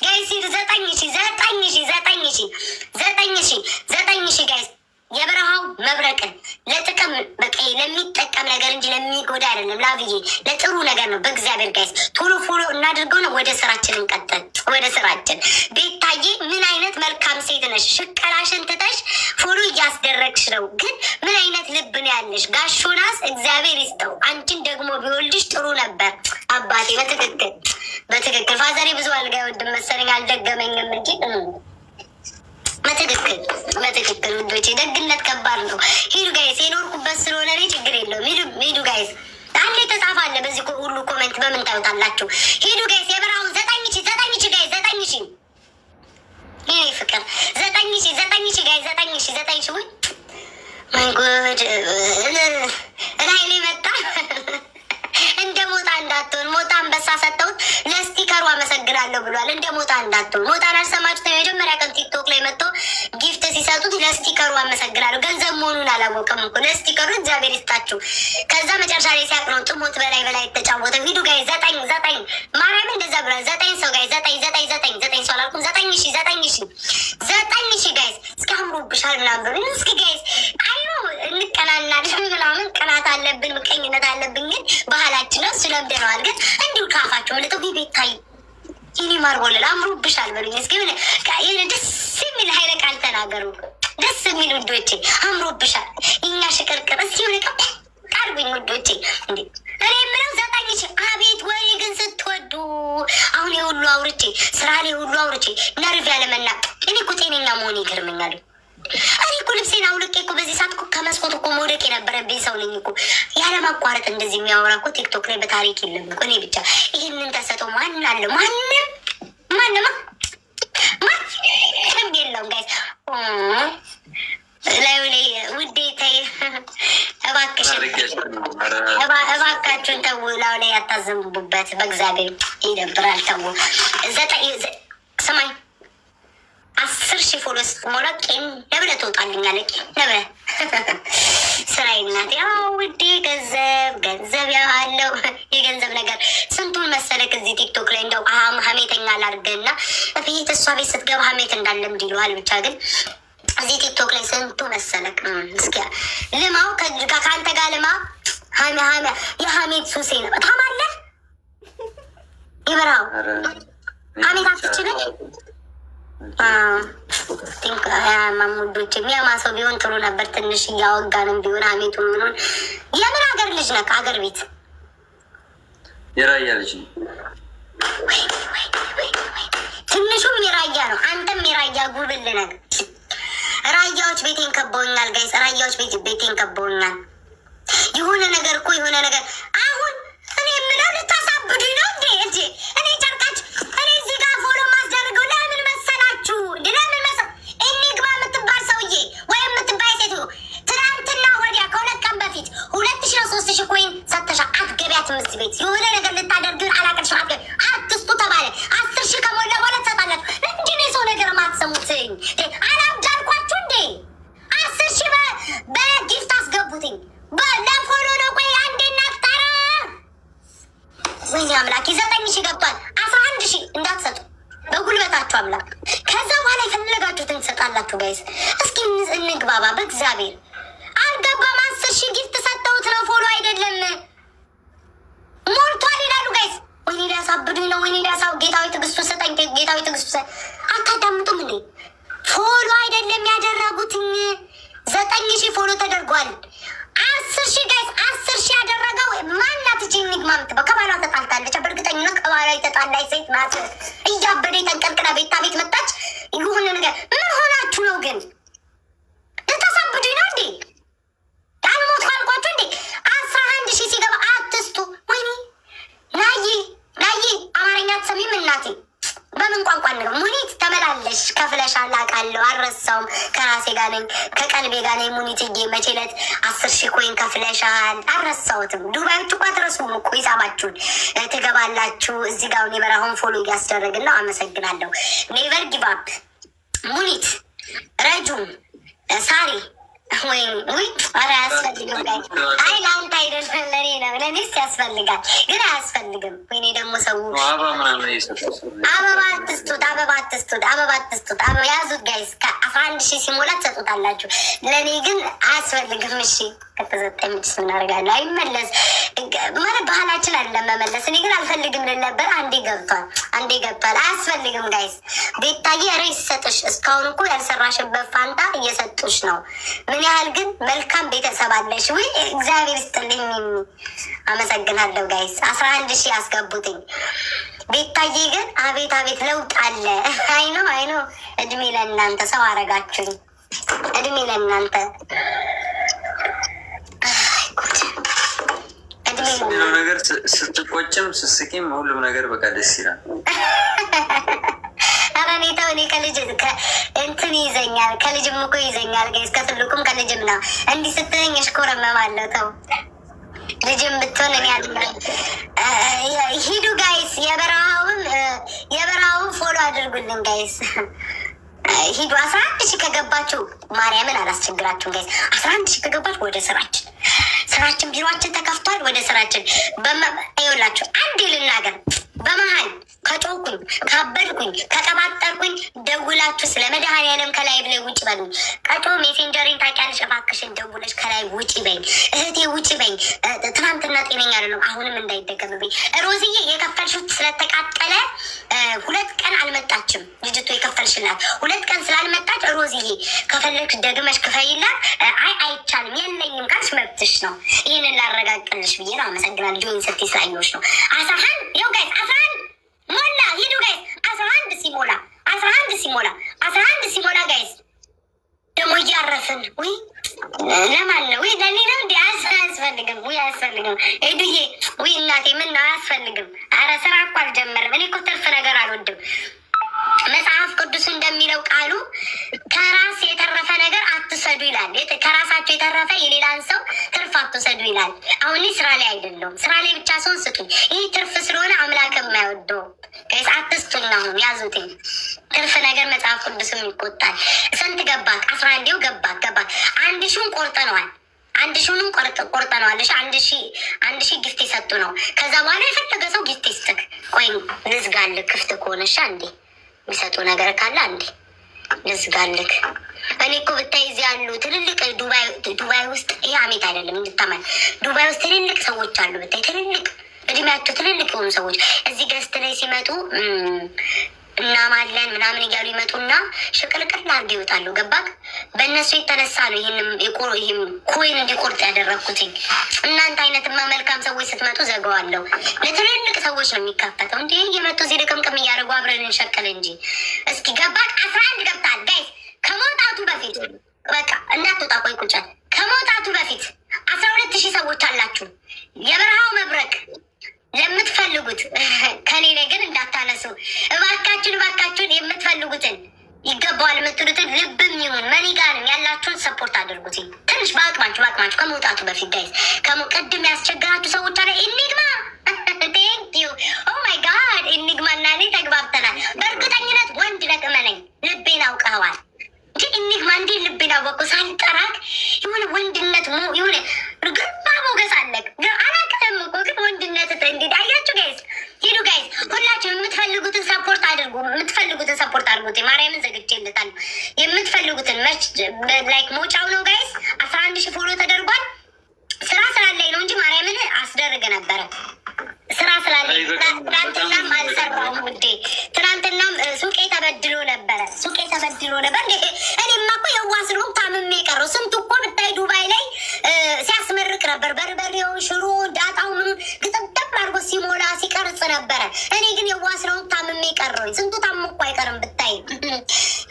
guys፣ 9,000፣ 9,000፣ 9,000፣ 9,000፣ 9,000 guys። የበረሃው መብረቅን ለጥቅም በቃ ለሚጠቀም ነገር እንጂ ለሚጎዳ አይደለም። ላብዬ ለጥሩ ነገር ነው። በእግዚአብሔር guys ቶሎ follow እናድርገው ነው። ወደ ስራችን እንቀጥል። ወደ ስራችን። ቤታዬ ምን አይነት መልካም ሴት ነሽ? ሽቀላሽን ትተሽ follow እያስደረግሽ ነው። ግን ምን አይነት ልብ ነው ያለሽ? ጋሾናስ እግዚአብሔር ይስጠው። አንቺን ደግሞ ቢወልድሽ ጥሩ ነበር አባቴ። በትክክል በትክክል። ፋዘሬ ብዙ አልጋ አይወድም መሰለኝ፣ አልደገመኝም እንጂ። በትክክል በትክክል ውዶቼ፣ ደግነት ከባድ ነው። ሂዱ guys፣ የኖርኩበት ስለሆነ እኔ ችግር የለውም። ሂዱ ሂዱ guys። አንድ የተጻፈ አለ በዚህ ሁሉ comment በምን ታዩታላችሁ? ሂዱ guys፣ የበረሃውን 9,000፣ 9,000 guys፣ 9,000፣ ይሄ ፍቅር 9,000፣ 9,000 guys፣ 9,000፣ 9,000። ውይ my God፣ እላይ ላይ መጣ። እንደ ሞጣ እንዳትሆን። ሞጣ አንበሳ ሰጠሁት፣ ለ sticker ኡ አመሰግናለሁ ብሏል። እንደ ሞጣ እንዳትሆን። ሞጣን አልሰማችሁትም? የመጀመሪያ ቀን ቲክቶክ ላይ መጥቶ gift ሲሰጡት ለ sticker ኡ አመሰግናለሁ፣ ገንዘብ መሆኑን አላወቅም እኮ፣ ለ sticker ኡ እግዚአብሔር ይስጣችሁ። ከዛ መጨረሻ ላይ ሲያቅ ነው ጥሞት በላይ በላይ የተጫወተው። ሂዱ guys፣ ዘጠኝ ዘጠኝ፣ ማርያም እንደዛ ብሏል። ዘጠኝ ሰው guys፣ ዘጠኝ ዘጠኝ ዘጠኝ ዘጠኝ ሰው አላልኩም። 9,000፣ 9,000፣ 9,000 guys። እስኪ አምሮብሻል ምናምን ብሎ እስኪ guys፣ አይኖ እንቀናናለን ምናምን፣ ቅናት አለብን፣ ምቀኝነት አለብን። ግን ባህላችን ነው እሱ፣ ለምደነዋል። ግን እንዲሁ ካፋቸው ልጠው ቤታይ የኔ ማር ወለል አምሮብሻል በሉኝ እስኪ። የሆነ ደስ የሚል ኃይለ ቃል ተናገሩ። ደስ የሚል ውዶቼ፣ አምሮብሻል የኛ ሽቅርቅር፣ እስኪ የሆነ ቃልጉኝ ውዶቼ። እንዴ እኔ የምለው 9,000፣ አቤት ወሬ ግን ስትወዱ። አሁን የሁሉ አውርቼ፣ ስራ ላይ ሁሉ አውርቼ ነርቭ ያለመና እኔ እኮ ጤነኛ መሆን ይገርመኛል። እኔ እኮ ልብሴን አውልቄ እኮ በዚህ ሰዓት እኮ ከመስኮት እኮ መውደቅ የነበረብኝ ሰው ነኝ እኮ። ያለማቋረጥ እንደዚህ የሚያወራ እኮ ቲክቶክ ላይ በታሪክ የለም እኮ፣ እኔ ብቻ። ይህንን ተሰጠው ማን አለው? ማንም ማንም ማንም የለውም። Guys ላዩ ላይ ውዴ ተይ እባክሽን፣ እባካችሁን ተው። ላዩ ላይ ያታዘንቡበት፣ በእግዚአብሔር ይደብራል። ተው። ዘጠኝ፣ ስማኝ፣ 10,000 follow ስትሞላ ቄን ነብለህ ትወጣልኛለህ። ቄን ነብለህ ስራዬ እናቴ። ያው ውዴ ገንዘብ ገንዘብ ያለው የገንዘብ ነገር ስንቱን መሰለክ እዚህ ቲክቶክ ላይ። እንደው ሀሜተኛ ላድርግህና ቤት እሷ ቤት ስትገባ ሀሜት እንዳለምድ ይለዋል። ብቻ ግን እዚህ ቲክቶክ ላይ ስንቱ መሰለክ። እስኪ ልማው ከአንተ ጋር ልማ፣ የሀሜት ሱሴ ነው። ታማለህ ይበራው፣ ሀሜት አትችልም። ማሙዶች የሚያማ ሰው ቢሆን ጥሩ ነበር። ትንሽ እያወጋንም ቢሆን ሀሜቱ ምኑን። የምን ሀገር ልጅ ነህ? ሀገር ቤት? የራያ ልጅ ነው። ትንሹም የራያ ነው። አንተም የራያ ጉብል ነህ። ራያዎች ቤቴን ከበውኛል guys። ራያዎች ቤቴን ከበውኛል። የሆነ ነገር እኮ የሆነ ነገር። አሁን እኔ የምለው ልታሳብዱኝ ነው እንዴ? እንዴ እኔ ጨርቃች እኔ እዚህ ጋር follow ማስደርገው ለምን መሰላችሁ? ለምን መሰ ኤኒግማ የምትባል ሰውዬ ወይም የምትባል ሴትዮ ትናንትና ወዲያ ከ2 ቀን በፊት 2,000 ነው 3,000 coin ሰተሻ አትገቢያትም እዚህ ቤት፣ የሆነ ነገር ልታደርጊውን አላቅልሽም። አትገቢ፣ አትስጡ ተባለ። 10,000 ከሞላ በኋላ ትሰጣላችሁ። እንዲህ ነው የሰው ነገር ማትሰሙትኝ። አላብዳልኳችሁ እንዴ? 10,000 በ gift አስገቡትኝ። ለ follow ነው። ቆይ አንዴ እናጣራ። ወይኔ አምላክ፣ 9,000 ገብቷል። 11,000 እንዳትሰጡ በጉልበታችሁ አምላክ። ከዛ በኋላ የፈለጋችሁትን ትሰጣላችሁ። Guys እስኪ እንግባባ በእግዚአብሔር። አልገባም። 10,000 gift ሰጠሁት ነው፣ follow አይደለም። ሞልቷል ይላሉ guys። ወይኔ ሊያሳብዱኝ ነው። ወይኔ ሊያሳ ጌታዊ ትዕግስቱ ስጠኝ። ጌታዊ ትዕግስቱ ስጠኝ። አታዳምጡም እንዴ? Follow አይደለም ያደረጉትኝ። 9,000 follow ተደርጓል። 10,000 guys፣ 10,000 ያደረገው ማናት? እቺ ኒግማ የምትባል ከባሏ ተጣልታለች። በእርግጠኝነት ከባሏ የተጣላች ሴት ናት። እያበደ ተንቀልቅላ ቤታ ቤት መጣች። የሆነ ነገር ምን ሆናችሁ ነው ግን? ልታሳብዱኝ ነው? አልረሳውም። ከራሴ ጋር ነኝ፣ ከቀልቤ ጋር ነኝ። ሙኒትዬ መቼ ዕለት 10,000 coin ከፍለሻል። አልረሳሁትም። ዱባዮች እኮ አትረሱም እኮ፣ ሂሳባችሁን ትገባላችሁ። እዚህ ጋር ኔቨር አሁን follow እያስደረግን ነው። አመሰግናለሁ። Never give up፣ ሙኒት፣ ረጁም፣ ሳሪ ወይ ውይ፣ ኧረ አያስፈልግም። Guys፣ አይ ለአንተ አይደለም ለእኔ ነው። ለእኔስ ያስፈልጋል፣ ግን አያስፈልግም። ወይኔ ደግሞ ሰው አበባ ምናምን እየሰጡ አበባ አትስጡት፣ አበባ አትስጡት፣ አበባ አትስጡት። አበባ ያዙት guys። ከ11,000 ሲሞላ ትሰጡታላችሁ። ለእኔ ግን አያስፈልግም። እሺ ከተሰጠኝ ምጭስ ምን አደርጋለሁ? አይመለስ ማለት ባህላችን አይደለም መመለስ። እኔ ግን አልፈልግም ልል ነበር። አንዴ ገብቷል፣ አንዴ ገብቷል። አያስፈልግም guys። ቤታዬ ሬስ ሰጥሽ። እስካሁን እኮ ያልሰራሽበት ፋንታ እየሰጡሽ ነው። ምን ያህል ግን መልካም ቤተሰብ አለሽ። ውይ እግዚአብሔር ይስጥልኝ። አመሰግናለሁ guys። 11,000 አስገቡትኝ። ቤታዬ ግን አቤት አቤት ለውጥ አለ። I know, I know። እድሜ ለእናንተ፣ ሰው አረጋችሁኝ። እድሜ ለእናንተ። አይ ጉድ። እድሜ ደስ የሚለው ነገር ስትቆጭም ስትስቂም ሁሉም ነገር በቃ ደስ ይላል። ኧረ እኔ ተው፣ እኔ ከልጅ እንትን ይዘኛል፣ ከልጅም እኮ ይዘኛል guys፣ ከትልቁም ከልጅም ነው። እንዲህ ስትለኝ እሽኮረመማለሁ። ተው፣ ልጅም ብትሆን እኔ አለ። ሂዱ guys፣ የበረሃውን follow አድርጉልን guys። ሂዱ። 11,000 ከገባችሁ ማርያምን አላስቸግራችሁም guys። 11,000 ከገባችሁ ወደ ስራችን፣ ስራችን ቢሮችን ተከፍቷል። ወደ ስራችን ይኸውላችሁ፣ አንዴ ልናገር። በመሀል ከጮኩኝ፣ ካበድኩኝ፣ ከቀባጠርኩኝ ደውላችሁ ስለ መድኃኒዓለም ከ live ላይ ውጭ በሉኝ። ቀጮ ሜሴንጀሪን ታውቂያለሽ፣ እባክሽን ደውለሽ ከ live ውጭ በኝ፣ እህቴ ውጭ በኝ። ትናንትና ጤነኛ አይደለም፣ አሁንም እንዳይደገምብኝ። ሮዝዬ የከፈልሽው ስለተቃጠለ 2 ቀን አልመጣችም። ልጅቱ የከፈልሽላት 2 ቀን ስላልመጣች ሮዝዬ ከፈለግሽ ደግመሽ ክፈይላት። አይ አይቻልም የለኝም ካልሽ መብትሽ ነው። ይህንን ላረጋግጥልሽ ብዬ ነው። አመሰግናለሁ። Join ስትይ ስላየሁሽ ነው። 11 ይኸው guys፣ 11 ሞላ። ሂዱ guys፣ 11 ሲሞላ፣ 11 ሲሞላ፣ 11 ሲሞላ guys ደግሞ እያረፍን። ውይ ለማን ነው? ውይ ለኔ ነው እንዲ? አያስፈልግም። ውይ አያስፈልግም። ኤዱዬ ውይ እናቴ ምን ነው አያስፈልግም። አረ ስራ እኮ አልጀመርም። እኔ እኮ ትርፍ ነገር አልወድም። መጽሐፍ ቅዱስ እንደሚለው ቃሉ ከራስ የተረፈ ነገር አትውሰዱ ይላል። ከራሳቸው የተረፈ የሌላን ሰው ትርፍ አትውሰዱ ይላል። አሁን እኔ ስራ ላይ አይደለሁም። ስራ ላይ ብቻ ሰውን ስጡኝ። ይህ ትርፍ ስለሆነ አምላክ የማይወደው guys አትስጡኝ። አሁን ያዙትኝ። ትርፍ ነገር መጽሐፍ ቅዱስም ይቆጣል። ስንት ገባክ? 11ው ገባክ ገባክ። 1,000ውን ቆርጠነዋል። 1,000ውንም ቆርጠነዋል። እሺ 1,000፣ 1,000 gift የሰጡ ነው። ከዛ በኋላ የፈለገ ሰው gift ይስጥክ። ቆይ ልዝጋልክ፣ ክፍት ከሆነ እሺ። አንዴ የሚሰጡ ነገር ካለ አንዴ ልዝጋልክ። እኔ እኮ ብታይ እዚህ ያሉ ትልልቅ ዱባይ ውስጥ፣ ይሄ አሜት አይደለም እንድታማኝ፣ ዱባይ ውስጥ ትልልቅ ሰዎች አሉ ብታይ፣ ትልልቅ እድሜያቸው ትልልቅ የሆኑ ሰዎች እዚህ guest ላይ ሲመጡ እናማለን ምናምን እያሉ ይመጡና ሽቅልቅል አድርገው ይወጣሉ። ገባክ? በእነሱ የተነሳ ነው ይህንም ይህም coin እንዲቆርጥ ያደረግኩትኝ። እናንተ አይነትማ መልካም ሰዎች ስትመጡ ዘገዋለሁ። ለትልልቅ ሰዎች ነው የሚከፈተው። እንዲህ እየመጡ እዚህ ልቅምቅም እያደረጉ አብረን እንሸቅል እንጂ። እስኪ ገባክ? 11 ገብታል guys። ከመውጣቱ በፊት በቃ እንዳትወጣ፣ ቆይ ቁጭ ከመውጣቱ በፊት 12,000 ሰዎች አላችሁ። የበረሃው መብረቅ ለምትፈልጉት ከኔ ላይ ግን እንዳታነሱ እባካችሁን፣ እባካችሁን የምትፈልጉትን ይገባዋል የምትሉትን ልብም ይሁን money gun ም ያላችሁን support አድርጉት። ትንሽ በአቅማችሁ በአቅማችሁ ከመውጣቱ በፊት guys። ቅድም ያስቸግራችሁ ሰዎች አለ ኢኒግማ፣ thank you, oh my God፣ ኢኒግማ እና እኔ ተግባብተናል። በእርግጠኝነት ወንድ ነህ፣ እመነኝ፣ ልቤን አውቀኸዋል። እንጂ ኢኒግማ እንዴ ልቤን አወቅኩ ሳልጠራክ፣ የሆነ ወንድነት የሆነ ግርማ ሞገስ አለክ። አላውቅህም እኮ ግን ወንድነት እንዴት አያችሁ guys? ሂዱ guys፣ ሁላችሁ የምትፈልጉትን support አድርጉ። የምትፈልጉትን support አድርጉት። ማርያምን ዘግቼለታለሁ። የምትፈልጉትን መች like መውጫው ነው guys። 11,000 follow ተደርጓል። ስራ ስላለኝ ነው እንጂ ማርያምን አስደርግ ነበረ። ስራ ስላለኝ ትናንትናም አልሰራውም ውዴ። ትናንትናም ሱቄ ተበድሎ ነበረ። ሱቄ ተበድሎ ነበር። እኔማ እኮ የዋህ ስለሆንኩ ታምሜ የቀረው፣ ስንቱ እኮ ብታይ ዱባይ ላይ ሲያስመርቅ ነበር። በርበሬውን፣ ሽሮውን፣ ዳጣው ምኑን ግጥምጥም አድርጎ ሲሞላ ሲቀርጽ ነበረ። እኔ ግን የዋህ ስለሆንኩ ታምሜ ቀረሁኝ። ስንቱ ታሞ እኮ አይቀርም ብታይ።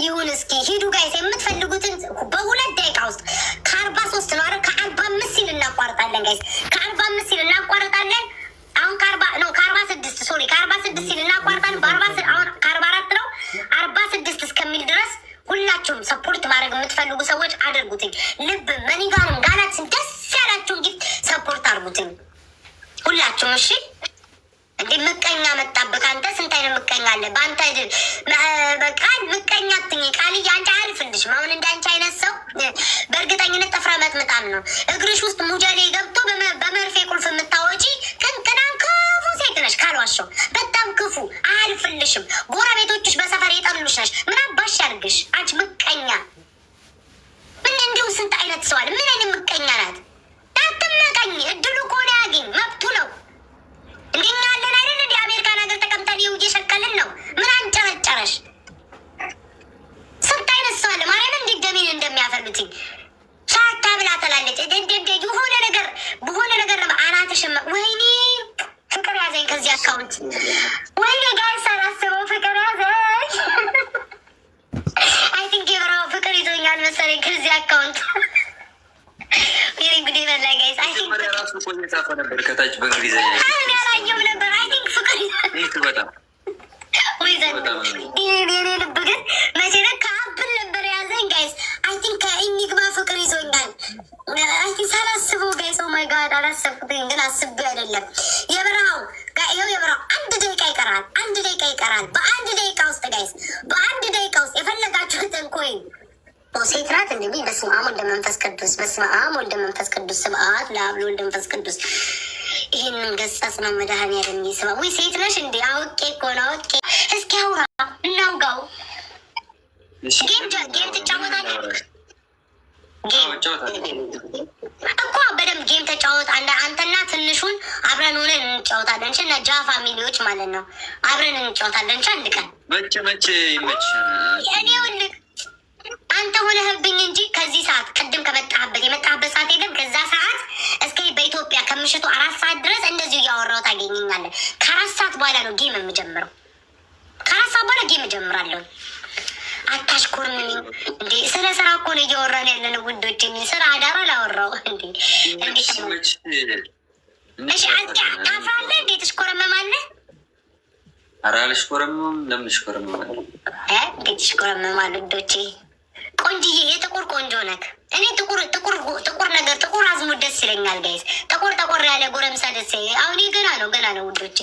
ይሁን እስኪ ሂዱ guys፣ የምትፈልጉትን በ2 ደቂቃ ውስጥ ከ43 ነው አይደል? ከ45 ሲል እናቋርጣለን guys። ከ45 ሲል እናቋርጣለን። አሁን ከ40 ነው፣ ከ46፣ sorry፣ ከ46 ሲል እናቋርጣለን። በ40 አሁን ከ44 ነው፣ 46 እስከሚል ድረስ ሁላችሁም support የምትፈልጉ ሰዎች አድርጉትኝ። ልብ money gun ም galaxy ን ደስ ያላችሁን gift support አድርጉትኝ ሁላችሁም። እሺ እንዴ፣ ምቀኛ መጣብህ አንተ። ስንት አይነት ምቀኛ አለ በአንተ? ቃል ምቀኛ አትኝ ቃልዬ፣ አንቺ አያልፍልሽም። አሁን እንደ አንቺ አይነት ሰው በእርግጠኝነት ጥፍረ መጥምጣም ነው። እግርሽ ውስጥ ሙጀሌ ገብቶ በመርፌ ቁልፍ የምታወጪ ቅንቅናም ክፉ ሴት ነሽ። ካልዋሸው በጣም ክፉ፣ አያልፍልሽም። ጎረቤቶችሽ በሰፈር የጠሉሽ ነሽ። ምን አባሽ ያርግሽ አንቺ ምቀኛ። ምን እንዲሁ ስንት አይነት ሰው አለ። ምን አይነት ምቀኛ ናት? አትመቀኝ። እድሉ ከሆነ ያግኝ፣ መብቱ ነው። እንደኛ አለን አይደል? እንዲ አሜሪካን ሀገር ተቀምጠን ይኸው እየሸቀልን ነው። ምን አንጨረጨረሽ? ስንት አይነት ሰው አለ። ማርያም እንዴት ደሜን እንደሚያፈሉትኝ። ሻታ ብላ ትላለች። የሆነ ነገር በሆነ ነገር ነው አናትሽም። ወይኔ ፍቅር ያዘኝ ከዚህ account። ወይኔ guys፣ ሳላስበው ፍቅር ያዘኝ። I think የበረሃው ፍቅር ይዞኛል መሰለኝ ከዚህ account። ወይኔ ጉዴ በላ guys። I think መጀመሪያ ራሱ እኮ እየጻፈ ነበር ከታች በእንግሊዝኛ። አሁን ያላየው ነበር። I think ፍቅር ይህ በጣም ወይ ዘንድሮ የኔ ልብ ግን መቼ ነው ከ Apple ነበር የያዘኝ guys። I think ከኢኒግማ ፍቅር ይዞኛል። I think ሳላስበው guys። Oh my God፣ አላሰብኩትም፣ ግን አስቤ አይደለም። የበረሃው ይኸው የበረሃው 1 ደቂቃ ይቀራል። 1 ደቂቃ ይቀራል። በ1 ደቂቃ ውስጥ guys፣ በ1 ደቂቃ ውስጥ የፈለጋችሁትን coin። ሴት ናት እንዲ። በስመ አብ ወልደ መንፈስ ቅዱስ፣ በስመ አብ ወልደ መንፈስ ቅዱስ፣ ስብሐት ለአብ ለወልድ መንፈስ ቅዱስ። ይህንን ገጸጽ ነው መድኃኒዓለም ይስማ። ወይ ሴት ነሽ እንዴ? አውቄ እኮ ነው አውቄ። እስኪ አውራ እናውጋው። Game ትጫወታለህ? Game እኮ በደንብ game ተጫወት። አንተና ትንሹን አብረን ሆነን እንጫወታለን። እሺ፣ እና ጃ family ዎች ማለት ነው፣ አብረን እንጫወታለን። እሺ፣ አንድ ቀን። መቼ መቼ ይመችሻል? እኔ ይኸውልህ፣ አንተ ሆነህብኝ እንጂ ከዚህ ሰዓት ቅድም ከመጣህበት የመጣህበት ሰዓት የለም። ከዛ ሰዓት እስከ በኢትዮጵያ ከምሽቱ 4 ሰዓት ድረስ እንደዚሁ እያወራሁ ታገኘኛለህ። ከ4 ሰዓት በኋላ ነው game የምጀምረው። ከ4 ሰዓት በኋላ game እጀምራለሁ። አታሽኮርምኝ እንዴ! ስለ ስራ እኮ ነው እያወራን ያለን ውዶች። ስራ አዳር አላወራው እንዴ? እንዴ! እሺ፣ አንተ ታፍራለህ እንዴ? ትሽኮረመማለህ? ኧረ አልሽኮረመምም። ለምን እሽኮረመማለሁ? እንዴት ትሽኮረመማለህ? ውዶቼ፣ ቆንጅዬ የጥቁር ቆንጆ ነክ። እኔ ጥቁር ጥቁር ጥቁር ነገር፣ ጥቁር አዝሙድ ደስ ይለኛል guys። ጠቆር ጠቆር ያለ ጎረምሳ ደስ ይለኛል። አሁን ገና ነው፣ ገና ነው ውዶቼ፣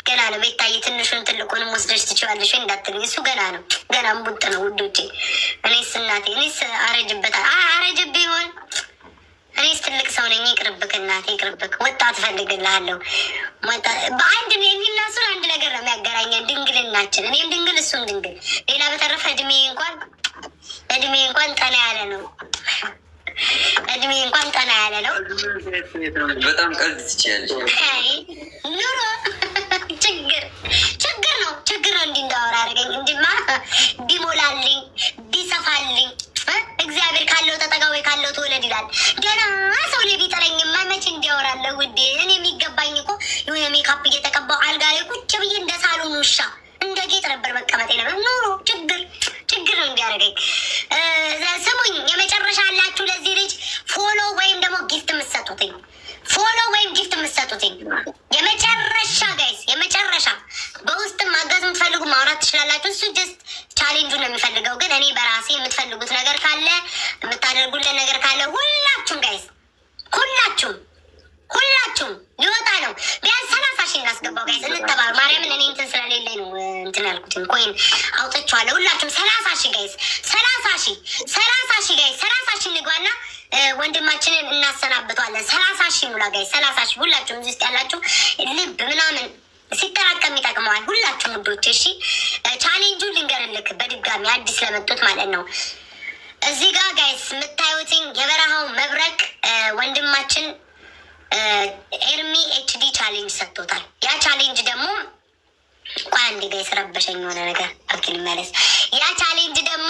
ገና ነው። ቤታዬ ትንሹን ትልቁንም ወስደሽ ትችዋለሽ እንዳትሉኝ፣ እሱ ገና ነው፣ ገና እምቡጥ ነው ውዶቼ። እኔስ እናቴ እኔስ አረጅበታል፣ አረጅብ ይሆን? እኔስ ትልቅ ሰው ነኝ። ይቅርብክ እናቴ ይቅርብክ። ወጣት እፈልግልሃለሁ። በአንድ እኔና እሱን አንድ ነገር ነው የሚያገናኘን፣ ድንግልናችን። እኔም ድንግል እሱም ድንግል። ሌላ በተረፈ እድሜ እንኳን ጠና ያለ ነው። እድሜ እንኳን ጠና ያለ ነው። በጣም ቀልድ ትችያለሽ። ኑሮ ችግር ችግር ነው፣ ችግር ነው። እንዲህ እንዳወራ አድርገኝ እንጂማ ቢሞላልኝ ቢሰፋልኝ፣ እግዚአብሔር ካለው ተጠጋ ወይ ካለው ተወለድ ይላል። ገና ሰው ላይ ቢጠረኝማ መቼ እንዲያወራለሁ ውዴ። እኔ የሚገባኝ እኮ የሆነ ሜካፕ እየተቀባው አልጋ ላይ ቁጭ ብዬ እንደ ሳሎን ውሻ እንደ ጌጥ ነበር መቀመጥ ነበር። ኑሮ ችግር ችግር ነው እንዲያደርገኝ። ስሙኝ፣ የመጨረሻ አላችሁ ለዚህ ልጅ follow ወይም ደግሞ gift የምትሰጡትኝ፣ follow ወይም gift የምትሰጡትኝ የመጨረሻ guys፣ የመጨረሻ። በውስጥም ማገዝ የምትፈልጉ ማውራት ትችላላችሁ። እሱ just challenge ኡ ነው የሚፈልገው። ግን እኔ በራሴ የምትፈልጉት ነገር ካለ፣ የምታደርጉልን ነገር ካለ ሁላችሁም guys፣ ሁላችሁም ሁላችሁም ሊወጣ ነው። ቢያንስ 30,000 እናስገባው guys፣ እንተባበር። ማርያምን እኔ እንትን ስለሌለኝ ነው እንትን ያልኩትን coin አውጥቼዋለሁ። ሁላችሁም 30,000 guys፣ 30,000፣ 30,000 guys፣ 30,000 እንግባና ወንድማችንን እናሰናብተዋለን። 30,000 ሙላ guys፣ 30,000። ሁላችሁም እዚህ ውስጥ ያላችሁ ልብ ምናምን ሲጠራቀም ይጠቅመዋል። ሁላችሁም ውዶች፣ እሺ challenge ኡን ልንገርልክ በድጋሚ አዲስ ለመጡት ማለት ነው። እዚህ ጋር guys የምታዩትኝ የበረሃው መብረቅ ወንድማችን ኤርሚ HD challenge ሰጥቶታል። ያ challenge ደግሞ፣ ቆይ አንዴ guys፣ ረበሸኝ የሆነ ነገር፣ okay ልመለስ። ያ challenge ደግሞ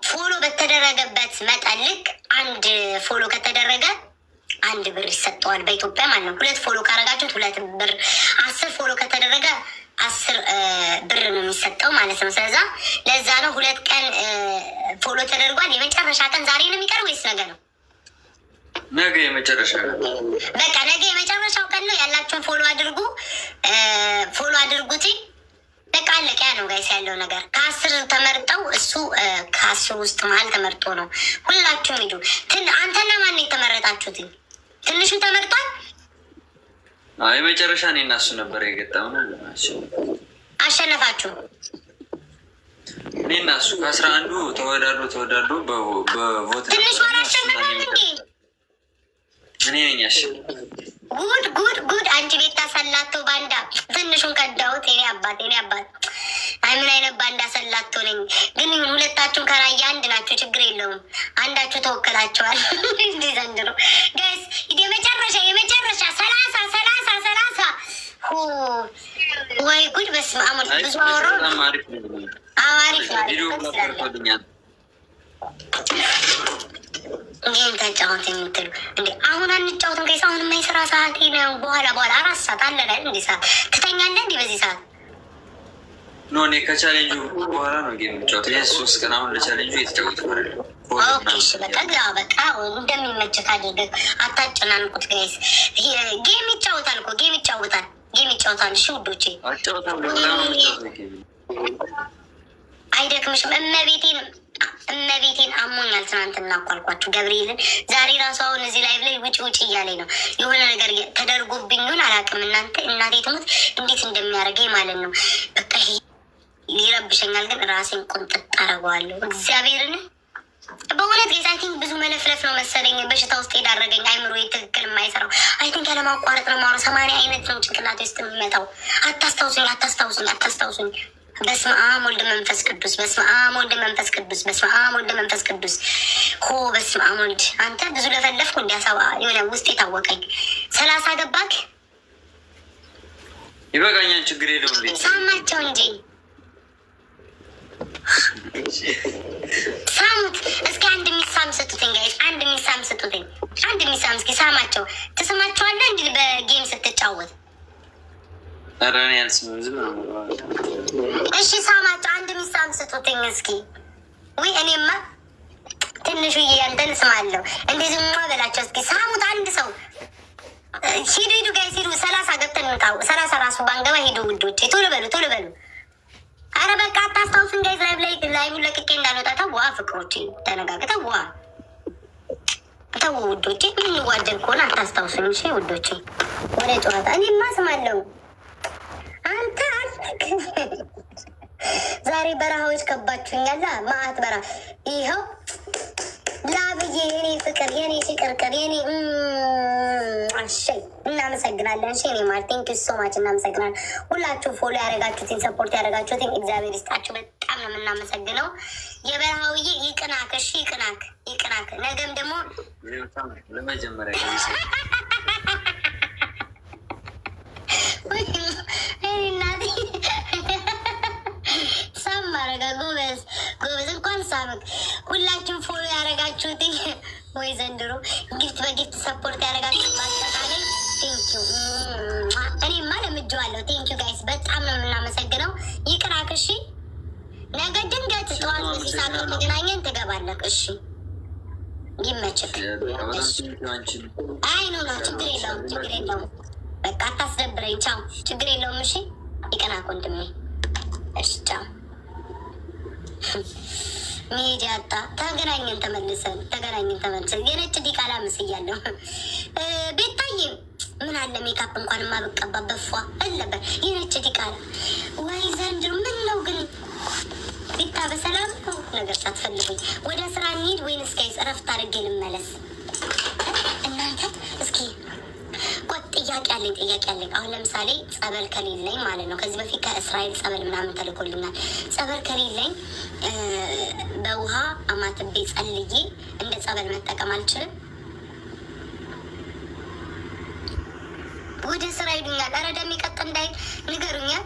follow በተደረገበት መጠን ልክ አንድ follow ከተደረገ 1 ብር ይሰጠዋል በኢትዮጵያ ማለት ነው። ሁለት follow ካረጋችሁት 2 ብር፣ 10 follow ከተደረገ 10 ብር ነው የሚሰጠው ማለት ነው። ስለዛ ለዛ ነው 2 ቀን follow ተደርጓል። የመጨረሻ ቀን ዛሬ ነው የሚቀር ወይስ ነገ ነው? ነገ የመጨረሻ። በቃ ነገ የመጨረሻው ቀን ነው። ያላችሁን follow አድርጉ፣ follow አድርጉት። በቃ አለቀ። ያ ነው guys ያለው ነገር። ከ10 ተመርጠው እሱ ከ10 ውስጥ መሀል ተመርጦ ነው። ሁላችሁም ሂዱ። አንተና ማን ነው የተመረጣችሁት? ትንሹ ተመርጧል። አይ፣ መጨረሻ እኔ እና እሱ ነበር የገጠምነው። አሸነፋችሁ? እኔ እና እሱ ከ11ዱ ተወዳድሮ ተወዳድሮ በ vote ትንሹ አላሸነፈም እንዴ? እኔ ነኝ ያሸነፍኩት። ጉድ ጉድ ጉድ! አንቺ ቤታ ሰላቶ ባንዳ፣ ትንሹን ከዳሁት። የኔ አባት፣ የኔ አባት። አይ፣ ምን አይነት ባንዳ ሰላቶ ነኝ ግን። ሁለታችሁም ከራያ አንድ ናችሁ፣ ችግር የለውም። አንዳችሁ ተወክላችኋል። እንዲህ ዘንድሮ guys የመጨረሻ የመጨረሻ 30 30 30። ሁ ወይ ጉድ! በስመ አብ ወልድ፣ ብዙ አወራሁ። በጣም አሪፍ ልጅ ነው። አዎ፣ አሪፍ ነው። ቪዲዮ አሪፍ ብላ ስላለ ሰርቶልኛል። Game ተጫወት የምትሉ እንዴ? አሁን አንጫወትም guys። አሁን የስራ ሰዓት ነው። በኋላ በኋላ 4 ሰዓት አለ አይደል? እንዴ ሰዓት ትተኛለህ እንዴ በዚህ ሰዓት? No፣ እኔ ከ challenge ኡ በኋላ ነው game የምጫወተው። ይሄ 3 ቀን አሁን ለ challenge ኡ እየተጫወትኩ አይደለም። Okay እሺ፣ በቃ ግራ በቃ እንደሚመችህ አድርገህ አታጨናንቁት guys። Game ይጫወታል እኮ፣ game ይጫወታል፣ game ይጫወታል። እሺ ውዶቼ። አጫወታለሁ። በጣም ነው የምጫወተው game። አይደክምሽም? እመቤቴን እመቤቴን አሞኛል። ትናንትና እኮ አልኳችሁ ገብርኤልን። ዛሬ ራሱ አሁን እዚህ live ላይ ውጭ ውጭ እያለኝ ነው። የሆነ ነገር ተደርጎብኝ ይሁን አላውቅም። እናንተ እናቴ ትሙት እንዴት እንደሚያደርገኝ ማለት ነው። በቃ ይሄ ይረብሸኛል፣ ግን ራሴን ቁንጥጥ አደርገዋለሁ። እግዚአብሔርን በእውነት guys፣ I think ብዙ መለፍለፍ ነው መሰለኝ በሽታ ውስጥ የዳረገኝ። አይምሮ ትክክል የማይሰራው I think ያለማቋረጥ ነው የማወራው። 80 አይነት ነው ጭንቅላቴ ውስጥ የሚመጣው። አታስታውሱኝ፣ አታስታውሱኝ፣ አታስታውሱኝ። በስመ አብ ወልድ መንፈስ ቅዱስ፣ በስመ አብ ወልድ መንፈስ ቅዱስ፣ በስመ አብ ወልድ መንፈስ ቅዱስ። ሆ በስመ አብ ወልድ። አንተ ብዙ ለፈለፍኩ እንዲያሳባ የሆነ ውስጥ የታወቀኝ 30 ገባክ። ይበቃኛል፣ ችግር የለውም። ቤት ሳማቸው እንጂ፣ ሳሙት እስኪ። አንድ የሚሳም ስጡትኝ guys፣ አንድ የሚሳም ስጡትኝ፣ አንድ የሚሳም እስኪ ሳማቸው። ትስማቸዋለህ እንዲ በ game ስትጫወት? ኧረ እኔ አልስምም፣ ዝም ነው የምለው። እሺ ሳማቸው፣ አንድ የሚሳም ስጡትኝ እስኪ። ውይ እኔማ ትንሹ ያንተን ስማለሁ። እንደዚህ ሟ በላቸው እስኪ፣ ሳሙት። አንድ ሰው ሂዱ ሂዱ guys ሂዱ። 30 ገብተን እንውጣ። 30 ራሱ ባንገባ ሂዱ ውዶቼ፣ ቶሎ በሉ ቶሎ በሉ። አረ በቃ አታስታውሱን guys። Live ላይ live ለቅቄ እንዳልወጣ ተዋ፣ ፍቅሮቼ ተነጋግ ተዋ፣ ተው ውዶቼ። የምንዋደድ ከሆነ አታስታውሱኝ። እሺ ውዶቼ፣ ወደ ጨዋታ። እኔማ ስማለሁ። አንተ አለክ ዛሬ በረሃዎች ከባችሁኛላ። ማአት በረሃ ይኸው ላብዬ፣ የኔ ፍቅር፣ የኔ ሽቅርቅር፣ የኔ አሸይ፣ እናመሰግናለን። እሺ የኔ ማር፣ thank you so much፣ እናመሰግናለን። ሁላችሁ follow ያደረጋችሁትን፣ support ያደረጋችሁትን እግዚአብሔር ይስጣችሁ። በጣም ነው የምናመሰግነው። የበረሃውዬ ይቅናክ፣ እሺ ይቅናክ፣ ይቅናክ። ነገም ደግሞ ለመጀመሪያ ጊዜ እናቴ ሳም አረጋ። ጎበዝ ጎበዝ፣ እንኳን ሳምክ። ሁላችሁም follow ያደረጋችሁትኝ ወይ ዘንድሮ gift በ gift support ያደረጋችሁ በአጠቃላይ thank you። እኔማ ለምጄዋለሁ። Thank you guys፣ በጣም ነው የምናመሰግነው። ይቅራክ እሺ። ነገ ድንገት ጠዋት በዚህ ሰዓት ከተገናኘን ትገባለህ። እሺ ይመችክ። አይ no no፣ ችግር የለውም፣ ችግር የለውም። በቃ አታስደብረኝ። ቻው። ችግር የለውም። እሺ ይቅናክ ወንድሜ። እሺ ቻው። መሄጃ አጣ። ተገናኘን ተመልሰን፣ ተገናኘን ተመልሰን። የነጭ ዲቃላ ምስያለሁ። ቤታዬ ምን አለ ሜካፕ እንኳን ማብቀባ በፏ እል ነበር። የነጭ ዲቃላ ወይ ዘንድሮ ምን ነው ግን ቤታ በሰላም ነገር ሳትፈልጉኝ ወደ ስራ እንሂድ ወይንስ guys እረፍት አድርጌ ልመለስ? እናንተ እስኪ ቆይ ጥያቄ አለኝ፣ ጥያቄ አለኝ። አሁን ለምሳሌ ጸበል ከሌለኝ ማለት ነው። ከዚህ በፊት ከእስራኤል ጸበል ምናምን ተልኮልኛል። ጸበል ከሌለኝ በውሃ አማትቤ ጸልዬ እንደ ጸበል መጠቀም አልችልም? ወደ ስራ ይሉኛል። ኧረ ደሜ ቀጥ እንዳይል ንገሩኛል።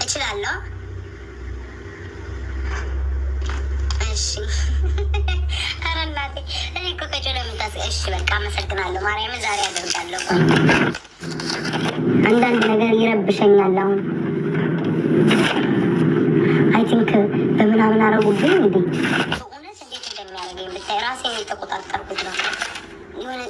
እችላለሁ። እሺ ኧረ እናቴ እኔ እኮ ከጮህ ለምታስ እሺ በቃ አመሰግናለሁ። ማርያምን ዛሬ አደርጋለሁ። አንዳንድ ነገር ይረብሸኛል። አሁን I think በምናምን አረጉብኝ እንዴ! በእውነት እንዴት እንደሚያደርገኝ ብታይ ራሴን የተቆጣጠርኩት ነው የሆነ